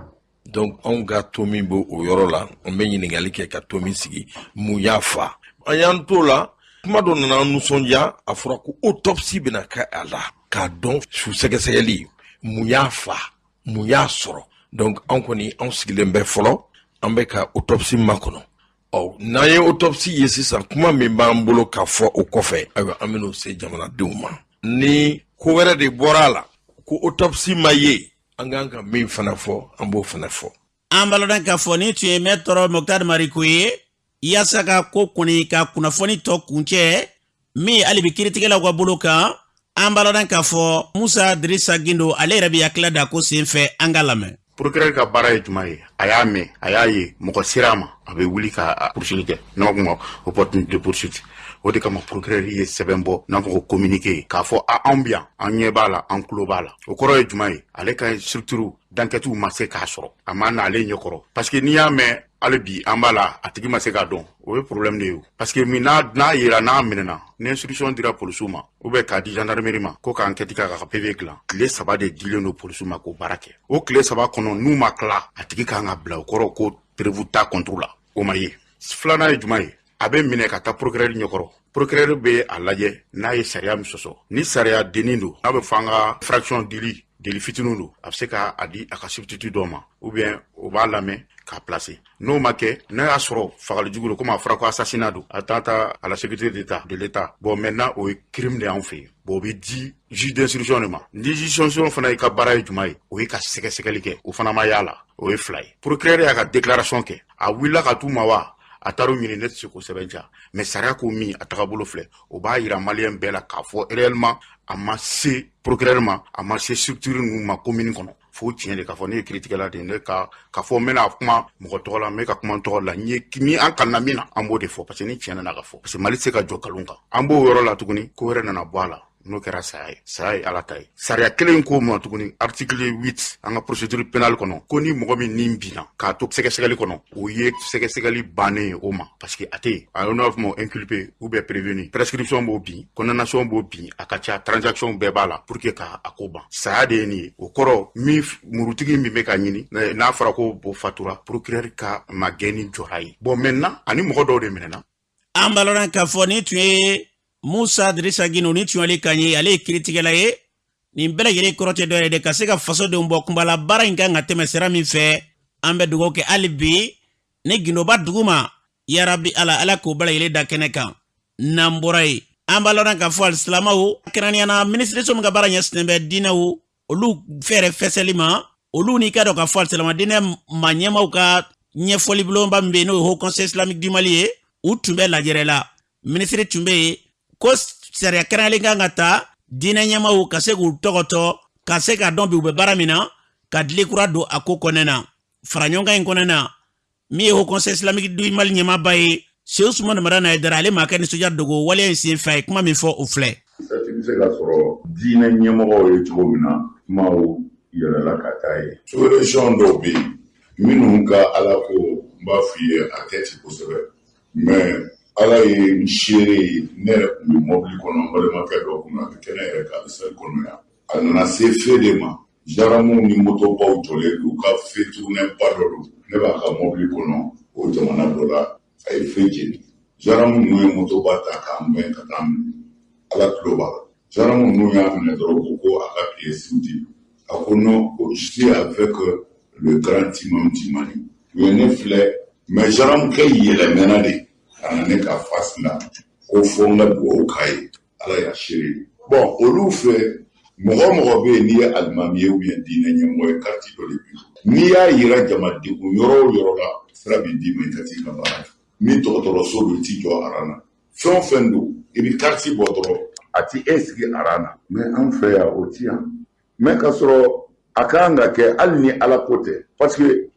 Donc anw ka to min b'o o yɔrɔ la, an bɛ ɲininkali kɛ ka to min sigi, mun y'a fa? An y'an t'o la, kuma dɔ nana an nisɔndiya. A fɔra ko autopsie bɛna kɛ a la k'a dɔn, su sɛgɛsɛgɛli, mun y'a fa, mun y'a sɔrɔ. Donc an kɔni, anw sigilen bɛ fɔlɔ, an bɛ ka autopsie makɔnɔ. Ɔ n'an ye autopsie ye sisan, kuma min b'an bolo ka fɔ o kɔfɛ, ayiwa, an bɛn'o se jamanadenw ma. Ni ko wɛrɛ de bɔra a la ko autopsie ma ye, an kan ka min fana fɔ, an b'o fana fɔ.
An b'a lɔn k'a fɔ ni tun ye Maître Moctar Mariko ye. Yaasa ka ko kɔni ka kunnafoni tɔ kuncɛ, min hali bi kiiritigɛlaw ka bolo kan, an b'a lɔn k'a fɔ Musa Dirisa Gindo, ale yɛrɛ bɛ hakilila da ko sen fɛ, an ka lamɛn.
Procureur ka baara ye jumɛn ye? A y'a mɛn, a y'a ye mɔgɔ sera a ma, a bɛ wuli ka poursuite kɛ, n'a ko opportunité de poursuite. O de kama procureur ye sɛbɛn bɔ, n'a fɔ ko communiqué, k'a fɔ a anw bi yan, an ɲɛ b'a la, an tulo b'a la. O kɔrɔ ye jumɛn ye? Ale ka structure d'enquête ma se k'a sɔrɔ, a ma na ale ɲɛkɔrɔ, parce que n'i y'a mɛn hali bi an b'a la, a tigi ma se k'a dɔn, o ye problème de ye. Parce que min n'a yera, n'a minɛna, ni instruction dira polisiw ma ou bien k'a di gendarmerie ma ko ka enquête kɛ, ka PV dilan, tile 3 de dilen don polisiw ma k'o baara kɛ. O tile 3 kɔnɔ, n'u ma tila, a tigi kan ka bila. O kɔrɔ ko preuve t'a contre la, o ma ye. Filanan ye jumɛn ye? A bɛ minɛ ka taa procureur ɲɛkɔrɔ. Procureur bɛ a lajɛ n'a ye sariya min sɔsɔ. Ni sariya dennin don, n'a bɛ fɔ an ka infraction délit, délit fitininw don, a bɛ se ka a di a ka substitut dɔ ma, ou bien o b'a lamɛn k'a placer. N'o ma kɛ, n'a y'a sɔrɔ fagali jugu don, komi a fɔra ko assassinat don, atteinte à la sécurité d'État de l'État, bon, maintenant o ye crime de y'anw fɛ yen. Bon, o bɛ di juge d'instruction de ma. Ni juge d'instruction fana ye ka baara ye jumɛn ye? O ye ka sɛgɛsɛgɛli kɛ. O fana ma y'a la, o ye fila ye. Procureur y'a ka déclaration kɛ, a wulila ka t'u ma wa a taar'u ɲini, ne tɛ se k'o sɛbɛn ca, mais sariya ko min a tagabolo filɛ, o b'a yira maliyɛn bɛɛ la k'a fɔ réellement a ma se procureur ma, a ma se structure ninnu ma commune kɔnɔ. Fo tiɲɛ de k'a fɔ, ne ye kiiritigɛla de ye, ne ka k'a fɔ n bɛna kuma mɔgɔ tɔgɔ la, n bɛ ka kuma n tɔgɔ la, n ye min an kanna min na, an b'o de fɔ, parce que ni tiɲɛ nana ka fɔ, parce que Mali tɛ se ka jɔ nkalon kan. An b'o yɔrɔ la tuguni, ko wɛrɛ nana bɔ a la. N'o kɛra saya ye, saya ye Ala ta ye. Sariya kelen ko ma tuguni, article 8 an ka procédure pénale kɔnɔ, ko ni mɔgɔ min nin binna k'a to sɛgɛsɛgɛli kɔnɔ, o ye sɛgɛsɛgɛli bannen ye o ma, parce que a tɛ yen. A n'a fɔ ma inculpé ou bien prévenu, prescription b'o bin, condamnation b'o bin, a ka ca, transaction bɛɛ b'a la pour que ka a ko ban. Saya de ye nin ye. O kɔrɔ, min murutigi min bɛ ka ɲini, n'a fɔra ko o fatura, procureur ka magɛnni jɔra ye. Bon, maintenant, ani mɔgɔ dɔw de minɛna.
An b'a lɔn k'a fɔ nin tun ye Musa Dirisa Gindo, ni tun y'ale kan ye, ale ye kiritigɛla ye. Nin bɛɛ lajɛlen kɔrɔ tɛ dɔ ye de ka se ka fasodenw bɔ kunbala. Baara in kan ka tɛmɛ sira min fɛ, an bɛ dugawu kɛ hali bi ni gindoba dugu ma, yarabi Ala, Ala k'o bɛɛ lajɛlen da kɛnɛ kan. N'an bɔra yen, an b'a lɔn k'a fɔ alisilamɛw, kɛrɛnkɛrɛnnenya la minisiriso min ka baara ɲɛsinnen bɛ diinɛw olu fɛɛrɛ fɛsɛli ma, olu n'i ka dɔn k'a fɔ alisilamɛ diinɛ maa ɲɛmaaw ka ɲɛfɔli bulonba min bɛ yen, n'o ye Haut Conseil islamique du Mali ye, u tun bɛ lajɛrɛ la. Minisiri tun bɛ yen ko sariya kɛrɛnkɛrɛnlen kan ka ta diinɛ ɲɛmaaw ka se k'u tɔgɔtɔ, ka se k'a dɔn bi u bɛ baara min na, ka dili kura don a ko kɔnɔna na. Faraɲɔgɔnkan in kɔnɔna na, min ye Haut Conseil islamique du Mali ɲɛmaaba ye, Seku Usumani Madani Hayidara, ale m'a ka nisɔndiya dogo waleya in senfɛ. A ye kuma min fɔ, o filɛ.
Sati bɛ se ka sɔrɔ diinɛ ɲɛmɔgɔw ye cogo min na, kumaw yɛlɛla ka taa ye. Sous-région dɔw bɛ yen minnu ka Ala ko, n b'a f'i ye, a tɛ ci kosɛbɛ, mais Ala ye n seere ye, ne yɛrɛ tun bɛ mɔbili kɔnɔ, n balimakɛ dɔ kun, a bɛ kɛnɛ yɛrɛ kan, a bɛ sali kɔnɔ yan. A nana se feu de ma, zaramuw ni motobaw jɔlen don, u ka feu tournenba dɔ don. Ne b'a ka mɔbili kɔnɔ o jamana dɔ la, a ye feu jeni. Zaramu ninnu ye motoba ta k'an gɛn ka taa minɛ. Ala tulo b'a la. Zaramu ninnu y'a minɛ dɔrɔn, ko ko a ka pièces di. A ko non, ko je suis avec le grand imam du Mali. U ye ne filɛ, mais zaramukɛ yɛlɛmɛna de ka na ne ka face la, ko fo n ka dugawu k'a ye. Ala y'a seere. Bon, olu fɛ, mɔgɔ o mɔgɔ bɛ yen n'i ye alimami ye ou bien diinɛ ɲɛmɔgɔ ye, carte dɔ de b'i bolo. N'i y'a yira jama degun yɔrɔ o yɔrɔ la, sira bɛ d'i ma i ka t'i ka baara kɛ. Ni dɔgɔtɔrɔso don, i t'i jɔ aran na. Fɛn o fɛn don, i bɛ carte bɔ dɔrɔn, a ti e sigi aran na. Mais an fɛ yan, o ti yan. Mais k'a sɔrɔ a ka kan ka kɛ, hali ni Ala ko tɛ, parce que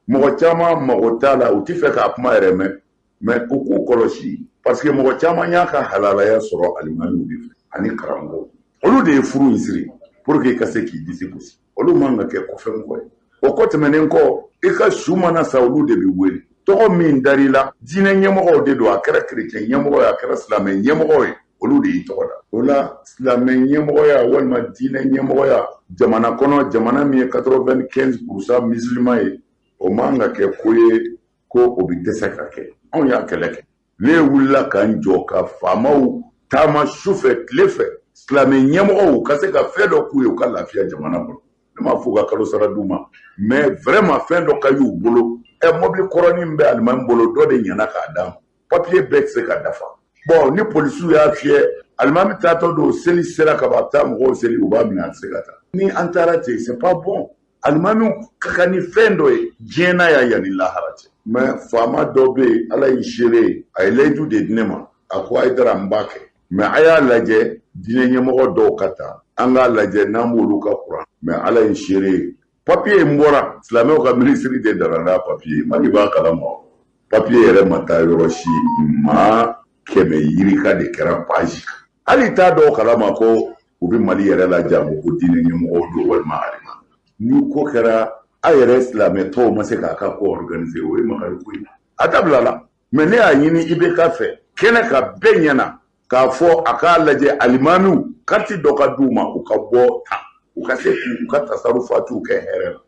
mɔgɔ caman mago t'a la, u ti fɛ k'a kuma yɛrɛ mɛn. Mais u k'u kɔlɔsi, parce que mɔgɔ caman y'a ka halalaya sɔrɔ alimamiw de fɛ ani karamɔgɔw. Olu de ye furu in siri pour que i ka se k'i disi gosi. Olu man ka kɛ kɔfɛmɔgɔ ye. O kɔ tɛmɛnen kɔ, i ka su mana sa, olu de bɛ wele. Tɔgɔ min dar'i la, diinɛ ɲɛmɔgɔw de don. A kɛra kerecɛn ɲɛmɔgɔ ye, a kɛra silamɛ ɲɛmɔgɔ ye, olu de y'i tɔgɔ da. O la, silamɛ ɲɛmɔgɔya walima diinɛ ɲɛmɔgɔya jamana kɔnɔ, jamana min ye 95% musulman ye, o man ka kɛ ko ye ko o bɛ dɛsɛ ka kɛ. Anw y'a kɛlɛ kɛ. Ne wulila ka n jɔ ka faamaw taama su fɛ, tile fɛ, silamɛ ɲɛmɔgɔw ka se ka fɛn dɔ k'u ye, u ka lafiya jamana kɔnɔ. Ne m'a fɔ u ka kalo sara d'u ma, mais vraiment fɛn dɔ ka y'u bolo. Ɛ, mobili kɔrɔnin bɛ alimami bolo, dɔ de ɲɛna k'a d'a ma. Papiye bɛɛ tɛ se ka dafa. Bon, ni polisiw y'a fiyɛ, alimami taatɔ don, seli sera ka ban, a bɛ taa mɔgɔw seli, u b'a minɛ, a tɛ se ka taa. Ni an taara ten, c'est pas bon. Alimamiw ka kan ni fɛn dɔ ye diɲɛ na yan, yanni lahara cɛ. Mais faama dɔ bɛ yen, Ala ye seere ye, a ye layidu de di ne ma. A ko Hayidara, n b'a kɛ, mais a y'a lajɛ diinɛ ɲɛmɔgɔ dɔw ka ta, an k'a lajɛ n'an b'olu ka kuran. Mais Ala ye seere ye, papiye in bɔra, silamɛw ka minisiri de nana n'a papiye ye. Mali b'a kalama, papiye yɛrɛ ma taa yɔrɔ si, maa 100 yirika de kɛra page kan. Hali t'a dɔw kalama ko u bɛ Mali yɛrɛ la jango ko diinɛ ɲɛmɔgɔw don walima alima. Ni ko kɛra, a yɛrɛ silamɛ tɔw ma se k'a ka ko organiser, o ye makari ko ye, a dabila la. Mais ne y'a ɲini IBK fɛ kɛnɛ ka bɛɛ ɲɛna k'a fɔ a k'a lajɛ alimamiw kariti dɔ ka d'u ma, u ka bɔ tan, u ka se k'u ka tasarufatiw kɛ hɛrɛ la.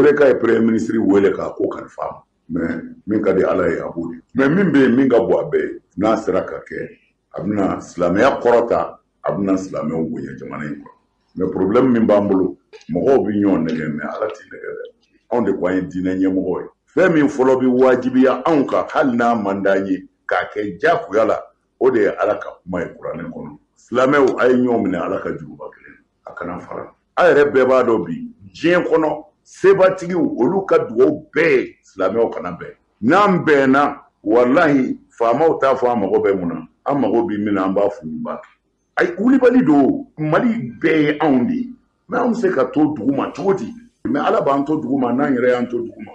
IBK ye premier ministre wele k'a ko kalifa a ma. Mais min ka di Ala ye, a b'o de. Mais min bɛ yen, min ka bon a bɛɛ ye, n'a sera ka kɛ, a bɛna silamɛya kɔrɔta, a bɛna silamɛw bonya jamana in kɔnɔ. Mais problème min b'an bolo, mɔgɔw bɛ ɲɔgɔn nɛgɛ, mais Ala t'i nɛgɛ dɛ. Anw de ko an ye diinɛ ɲɛmɔgɔ ye. Fɛn min fɔlɔ bɛ wajibiya anw kan, hali n'a man d'an ye k'a kɛ jagoya la, o de ye Ala ka kuma ye kuranɛ kɔnɔ: silamɛw, a ye ɲɔgɔn minɛ Ala ka juruba kelen, a kana fara. A yɛrɛ bɛɛ b'a dɔn bi, diɲɛ kɔnɔ sebatigiw, olu ka dugawu bɛɛ ye silamɛw kana bɛn. N'an bɛnna, walahi, faamaw t'a fɔ an mago bɛ mun na, an mago bɛ min na, an b'a f'u b'a kɛ. Ayi, wulibali don. Mali bɛɛ ye anw de ye, mais anw bɛ se ka to dugu ma cogo di? Mais Ala b'an to dugu ma, n'an yɛrɛ y'an to dugu ma.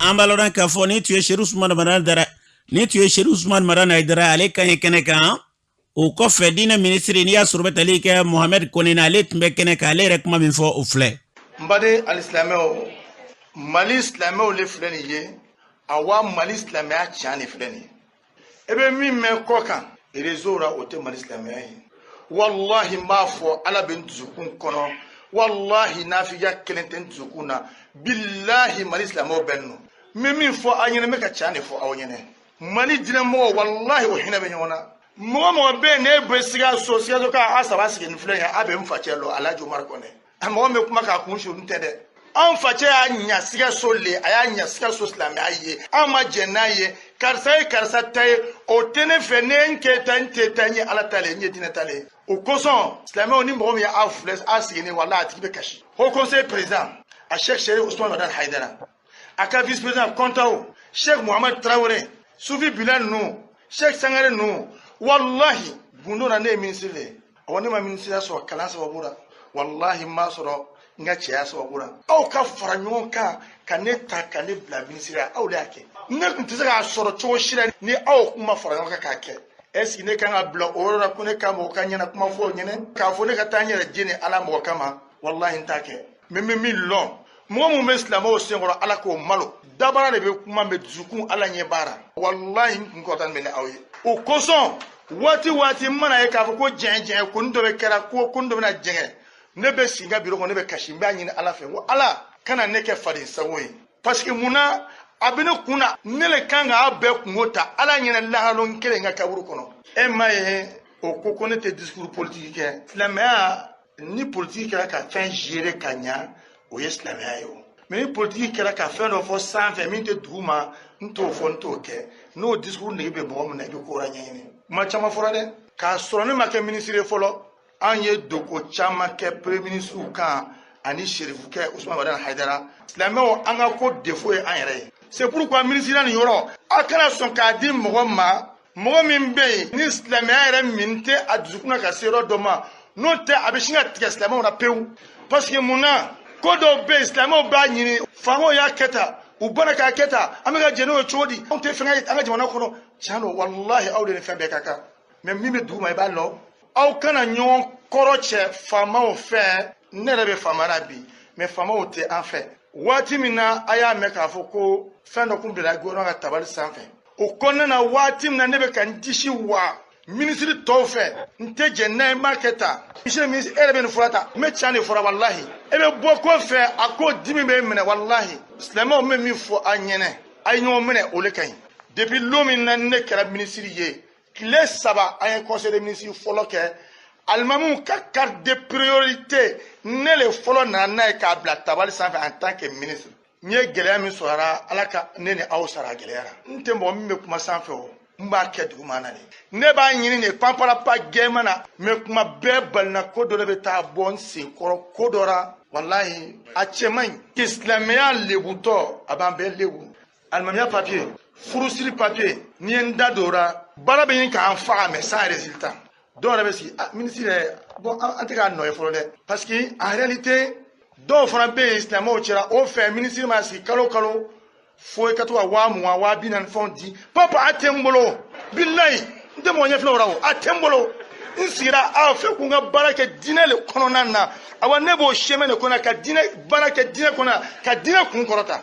An b'a lɔn k'a fɔ nin tun ye Sedu Usumani Madani Dara, nin tun ye Sedu Usumani Madani Hayidara, ale kan ye kɛnɛ kan. O kɔfɛ, diinɛ minisiri, n'i y'a sɔrɔ bɛ tali kɛ Mohamɛd Kone na, ale tun bɛ kɛnɛ kan. Ale yɛrɛ kuma min fɔ, o filɛ.
N baden alisilamɛw, Mali silamɛw le filɛ nin ye. Awa, Mali silamɛya tiɲɛ de filɛ nin ye. E bɛ min mɛn kɔ kan réseau la, o tɛ Mali silamɛya ye. Walahi, n b'a fɔ, Ala bɛ n dusukun kɔnɔ, walahi, nafiya kelen tɛ n dusukun na. Bilahi, Mali silamɛw bɛ nɔ. N bɛ min fɔ aw ɲɛnɛ, n bɛ ka tiɲɛ de fɔ aw ɲɛnɛ. Mali diinɛmɔgɔw, walahi, o hinɛ bɛ ɲɔgɔn na. Mɔgɔ mɔgɔ bɛ yen n'e bɛ Sikaso, Sikaso ka a saba sigi nin filɛ nin ye, a bɛ n facɛ lɔ, Alhaji Umar Kɔnɛ. A mɔgɔ min bɛ kuma k'a kun su, n tɛ dɛ. Anw facɛ y'a ɲa Sikaso le, a y'a ɲa Sikaso silamɛya ye. An ma jɛn n'a ye karisa ye karisa ta ye, o tɛ ne fɛ. Ne n kɛ ta, n tɛ ta, n ye Ala ta le, n ye diinɛ ta le. O kosɔn, silamɛw, ni mɔgɔ min ye aw filɛ aw sigilen, walahi, a tigi bɛ kasi. Haut conseil président, a Cheikh Chérif Ousmane Madani Haidara, a ka vice président Kɔntaw, Cheikh Mohamed Traoré, Sufi Bilal ninnu, Cheikh Sangare ninnu, walahi, gundo na, ne ye minisiri de ye. Awɔ, ne ma minisiriya sɔrɔ kalan sababu la, walahi, n m'a sɔrɔ n ka cɛya sababu la. Aw ka fara ɲɔgɔn kan ka ne ta ka ne bila minisiriya, aw de y'a kɛ. Ne tun tɛ se k'a sɔrɔ cogo si la ni aw kun ma fara ɲɔgɔn kan k'a kɛ. Est ce que ne kan ka bila o yɔrɔ la ko ne ka mɔgɔ ka ɲɛna kuma fɔ o ɲɛnɛ k'a fɔ ne ka taa n yɛrɛ jeni Ala mɔgɔ kama? Walahi, n t'a kɛ. Mais n bɛ min lɔn, mɔgɔ min bɛ silamɛw senkɔrɔ, Ala k'o malo. Dabara de bɛ kuma, bɛ dusukun, Ala ɲɛ baara. Walahi, n kun kɔrɔta bɛ ni aw ye. O kosɔn, waati waati n mana ye k'a fɔ ko jɛn jɛn ko dɔ bɛ kɛra, ko dɔ bɛna jɛngɛ, ne bɛ sigi n ka biro kɔnɔ, ne bɛ kasi. N b'a ɲini Ala fɛ ko Ala kana ne kɛ faden sago ye, parce que mun na, a bɛ ne kun na, ne le kan k'a bɛɛ kungo ta Ala ɲɛna lahalon kelen n ka kaburu kɔnɔ. E ma ye, o ko ko ne tɛ discours politique kɛ. Silamɛya ni politiki kɛra ka fɛn gérer ka ɲa, o ye silamɛya ye. O mais ni politiki kɛra ka fɛn dɔ fɔ sanfɛ min tɛ dugu ma, n t'o fɔ, n t'o kɛ. N'o discours nege bɛ mɔgɔ min na, i bɛ ko wɛrɛ ɲɛɲini. Kuma caman fɔra dɛ, k'a sɔrɔ ne ma kɛ minisiri ye fɔlɔ. An ye doko caman kɛ premier ministre kan ani serifukɛ Usumani Madani Hayidara. Silamɛw, an ka ko défaut ye an yɛrɛ ye. C'est pourquoi minisiriya nin yɔrɔ, a kana sɔn k'a di mɔgɔ ma, mɔgɔ min bɛ yen ni silamɛya yɛrɛ min tɛ a dusukun na ka se yɔrɔ dɔ ma. N'o tɛ, a bɛ sin ka tigɛ silamɛw na pewu. Parce que mun na, ko dɔw bɛ yen, silamɛw b'a ɲini, faamaw y'a kɛ tan, u bɔra k'a kɛ tan, an bɛ ka jɛn n'o ye cogo di? Anw tɛ fɛn kɛ an ka jamana kɔnɔ. Tiɲɛ don, walahi, aw de ni fɛn bɛɛ ka kan. Mais min bɛ dugu ma, i b'a lɔn. Aw kana ɲɔgɔn kɔrɔ cɛ faamaw fɛ. Ne yɛrɛ bɛ faama na bi, mais faamaw tɛ an fɛ. Waati min na a y'a mɛn k'a fɔ ko fɛn dɔ kun bila gouvernement ka tabali sanfɛ, o kɔnɔna na, waati min na ne bɛ ka n disi wa minisiri tɔw fɛ, n tɛ jɛn n'a ye, n b'a kɛ tan. Monsieur le ministre, e yɛrɛ bɛ nin fura ta, n bɛ tiɲɛ de fɔra. Walahi, e bɛ bɔ ko fɛ, a ko dimi bɛ minɛ. Walahi, silamɛw, bɛ min fɔ a ɲɛnɛ, a ye ɲɔgɔn minɛ, o de ka ɲi. Depuis lon min na ne kɛra minisiri ye, tile 3, an ye conseil des ministres fɔlɔ kɛ, alimamuw ka carte de priorité, ne le fɔlɔ nana n'a ye k'a bila tabali sanfɛ en tant que ministre. N ye gɛlɛya min sɔrɔ, Ala ka ne ni aw sara gɛlɛya la. N tɛ mɔgɔ min bɛ kuma sanfɛ, o n b'a kɛ duguma na de. Ne b'a ɲini de panparapa gɛnma na, mais kuma bɛɛ balina ko dɔ de bɛ taa bɔ n sen kɔrɔ ko dɔ la. Walahi, a cɛ man ɲi. Silamɛya lebutɔ, a b'an bɛɛ lebu. Alimamiya papier, furusiri papier, n'i ye n da don o la, baara bɛ ɲini k'an faga, mais sans résultat. Dɔw yɛrɛ bɛ sigi, ah, minisiri yɛrɛ, bon, an tɛ k'a nɔ ye fɔlɔ dɛ, parce que en réalité, dɔw fana bɛ yen silamɛw cɛla o fɛ. Minisiri ma sigi kalo kalo fo i ka to ka 20 000, 40 000 fɛnw di. Papa, a tɛ n bolo, bilayi, n tɛ mɔgɔ ɲɛfilɛ o la, o a tɛ n bolo. N sigira aw fɛ k'u ka baara kɛ diinɛ le kɔnɔna na. Awa, ne b'o chemin de kɔnɔ ka diinɛ baara kɛ, diinɛ kɔnɔ ka diinɛ kun kɔrɔta.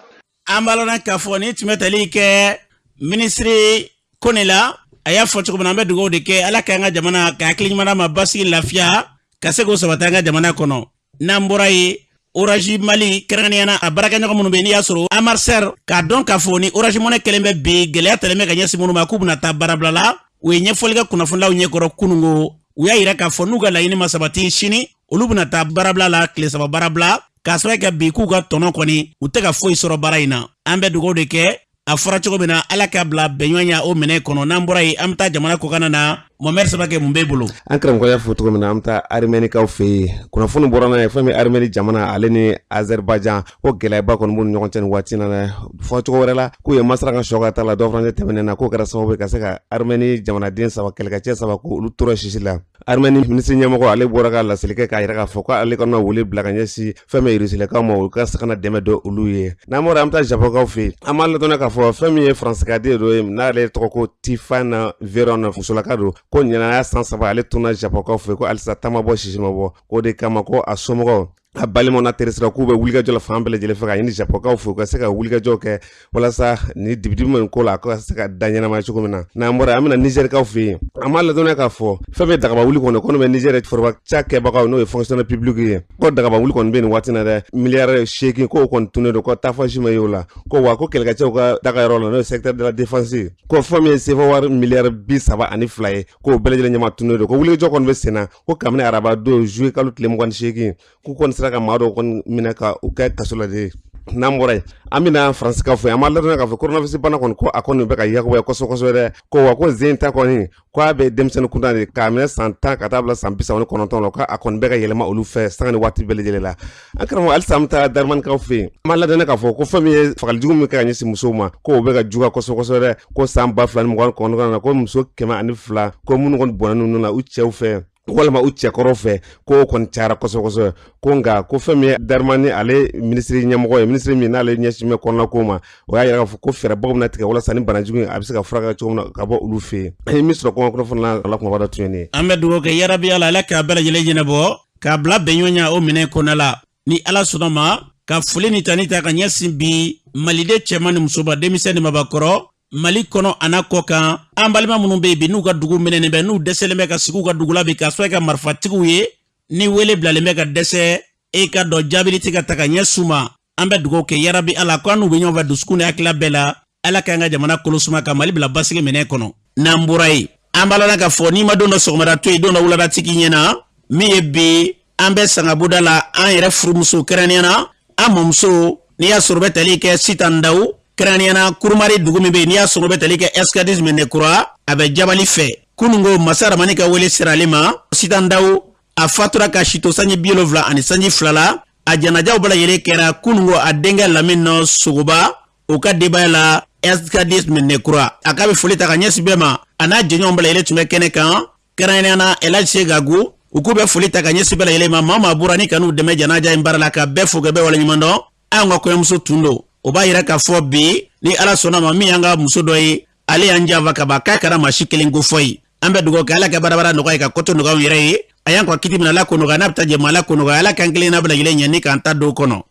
An b'a lɔn k'a fɔ ni tun bɛ tali kɛ minisiri Kone la. A y'a fɔ cogo min na, an bɛ dugawu de kɛ Ala k'an ka jamana ka hakili ɲuman ma, basigi, lafiya ka se k'o sabati an ka jamana kɔnɔ. N'an bɔra yen, Orange Mali, kɛrɛnkɛrɛnnenya na a baarakɛɲɔgɔn minnu bɛ, n'i y'a sɔrɔ Amarser, k'a dɔn k'a fɔ ni Orange Money kɛlen bɛ bi gɛlɛya talen bɛ ka ɲɛsin minnu ma, k'u bɛna taa baarabila la, u ye ɲɛfɔli kɛ kunnafonilaw ɲɛkɔrɔ kunungo. U y'a yira k'a fɔ n'u ka laɲini ma sabati sini, olu bɛna taa baarabila la, tile 3 baarabila, k'a sababu kɛ bi k'u ka tɔnɔ kɔni, u tɛ ka foyi sɔrɔ baara in na. An bɛ dugawu de kɛ, a fɔra cogo min na, Ala k'a bila bɛnɲɔgɔnya o minɛ kɔnɔ. N'an bɔra yen, an bɛ taa jamana kɔkanna na. Mohamɛd Sabakɛ, mun b'e bolo?
An karamɔgɔ y'a fɔ cogo min na, an bɛ taa Armɛnikaw fɛ yen. Kunnafoni bɔra n'a ye, fɛn min Armɛni jamana ale ni Azerbaïdjan, ko gɛlɛyaba kɔni b'u ni ɲɔgɔn cɛ nin waati na dɛ. Fɔ cogo wɛrɛ la, k'u ye masara ka sɔ ka taa la dɔ furancɛ tɛmɛnen na, k'o kɛra sababu ye ka se ka Armɛni jamanaden saba, kɛlɛkɛcɛ saba, k'olu tora sisi la. Armɛni minisiri ɲɛmɔgɔ, ale bɔra ka laseli kɛ k'a yira k'a fɔ ko ale kɔni na wele bila ka ɲɛsin fɛn min Rusilakaw ma, u ka se ka na dɛmɛ don olu ye. N'an bɔra, an bɛ taa Japɔnkaw fɛ yen. An b'a ladɔnniya k'a fɔ fɛn min ye Faransikaden dɔ ye, n'ale tɔgɔ ko Tifana Veron, musolaka don. Ko ɲinan y'a san 3 ale tunna Japɔnkaw fɛ, ko halisa ta ma bɔ, sisi ma bɔ. K'o de kama ko a somɔgɔw, a balimaw n'a terisira k'u bɛ wulikajɔ la fan bɛɛ lajɛlen fɛ k'a ɲini Japɔnkaw fɛ u ka se ka wulikajɔ kɛ walasa ni dibidibi min ko la, a ka se ka da ɲɛnamaya cogo min na. N'an bɔra, an bɛna Nizɛrikaw fɛ yen. An b'a ladɔnniya k'a fɔ fɛn bɛ dagaba wuli kɔni kɔni bɛ Nizɛri foroba cakɛbagaw, n'o ye fonctionnaire public ye, ko dagaba wuli kɔni bɛ nin waati na dɛ, miliyari 8 k'o kɔni tunnen don, ko taafasi ma ye o la. Ko wa ko kɛlɛkɛcɛw ka dagayɔrɔ la, n'o ye secteur de la défense, ko fɛn min ye sefa wari miliyari 32 ye, k'o bɛɛ lajɛlen ɲama tunnen don. Ko wulikajɔ kɔni bɛ sen na, ko kabini araba don juillet kalo tile 28, k'u kɔni sera ka maa dɔw kɔni minɛ ka u kɛ kaso la de. N'an bɔra yen, an bɛna Faransikaw fɛ. An b'a ladɔnniya k'a fɔ coronavirus bana kɔni, ko a kɔni bɛ ka yakubaya kosɛbɛ kosɛbɛ dɛ. Ko wa ko zen ta kɔni, ko a bɛ denmisɛnnin kunda de k'a minɛ san 10 ka taa bila san 39 la, ko a kɔni bɛ ka yɛlɛma olu fɛ sanga ni waati bɛɛ lajɛlen la. An karamɔgɔ, halisa an bɛ taa Darimanikaw fɛ yen. An b'a ladɔnniya k'a fɔ ko fɛn min ye fagalijugu min kɛ ka ɲɛsin musow ma, ko o bɛ ka juguya kosɛbɛ kosɛbɛ dɛ. Ko san 2020 na, ko muso 102, ko minnu kɔni bɔnna ninnu na u cɛw fɛ walima u cɛkɔrɔ fɛ, ko o kɔni cayara kosɛbɛ kosɛbɛ. Ko nka ko fɛn min ye Darimani ale minisiri ɲɛmɔgɔ ye, minisiri min n'ale ɲɛsin bɛ kɔnɔna ko ma, o y'a yira k'a fɔ ko fɛɛrɛbaw bɛna tigɛ walasa ni banajugu in a bɛ se ka furakɛ cogo min na ka bɔ olu fɛ yen. An ye min sɔrɔ kɔngɔ kunnafoni na, ala kumaba dɔ tun ye nin ye.
An bɛ dugawu kɛ yarabi Ala, Ala k'a bɛɛ lajɛlen ɲɛnabɔ k'a bila bɛnɲɔgɔnya o minɛn kɔnɔna la ni Ala sɔnna ma. Ka foli ni tani ta ka ɲɛsin bi Maliden cɛman ni musoba, denmisɛn ni mabakɔrɔ, Mali kɔnɔ a n'a kɔ kan, an balima minnu bɛ yen bi n'u ka dugu minɛnen bɛ, n'u dɛsɛlen bɛ ka sigi u ka dugu la bi k'a sɔrɔ ka marifatigiw ye, ni wele bilalen bɛ ka dɛsɛ, e ka dɔn jaabili tɛ ka ta ka ɲɛsin u ma. An bɛ dugawu kɛ yarabi Ala ko an n'u bɛ ɲɔgɔn fɛ dusukun ni hakilila bɛɛ la. Ala k'an ka jamana kolo suma ka Mali bila basigi minɛn kɔnɔ. N'an bɔra yen, an b'a lɔn k'a fɔ n'i ma don dɔ sɔgɔmada to yen, don dɔ wulada tigi ɲɛna min ye bi an bɛ sangabuda la, an yɛrɛ furumuso, kɛrɛnkɛrɛnnenya na an mɔmuso, n'i y'a sɔrɔ bɛ tali kɛ Sitan Daw, kɛrɛnkɛrɛnnenya na Kurumari dugu min bɛ yen, n'i y'a sɔrɔ bɛ tali kɛ Escadis Mɛnɛkura, a bɛ Jabali fɛ. Kununko masa Ramani ka wele sera ale ma. Sitan Daw a fatura ka si to sanji 70 ani sanji 2 la. A janajaw bɛɛ lajɛlen kɛra kununko a denkɛ Lamini nɔ Sogoba o ka denbaya la Escadis Mɛnɛkura. A k'a bɛ foli ta ka ɲɛsin bɛɛ ma, a n'a jɛɲɔgɔn bɛɛ lajɛlen tun bɛ kɛnɛ kan, kɛrɛnkɛrɛnnenya na Elaji Segagu. U k'u bɛ foli ta ka ɲɛsin bɛɛ lajɛlen ma, maa maa bɔra ni ka n'u dɛmɛ janaja in baara la, ka bɛɛ fo ka bɛɛ waleɲuman dɔn. Anw ka kɔɲɔmuso tun don, o b'a yira k'a fɔ bi ni Ala sɔnna ma, min y'an ka muso dɔ ye, ale y'an janfa ka ban k'a kana maa si kelen ko fɔ ye. An bɛ dugawu kɛ Ala ka barabara nɔgɔya ye, ka kɔtɔ nɔgɔya anw yɛrɛ ye. A y'an ka kiti minɛ, Ala ko nɔgɔya, n'a bɛ taa jɛma, Ala ko nɔgɔya. Ala k'an kelen n'a bɛɛ lajɛlen ɲɛ ni k'an ta don kɔnɔ.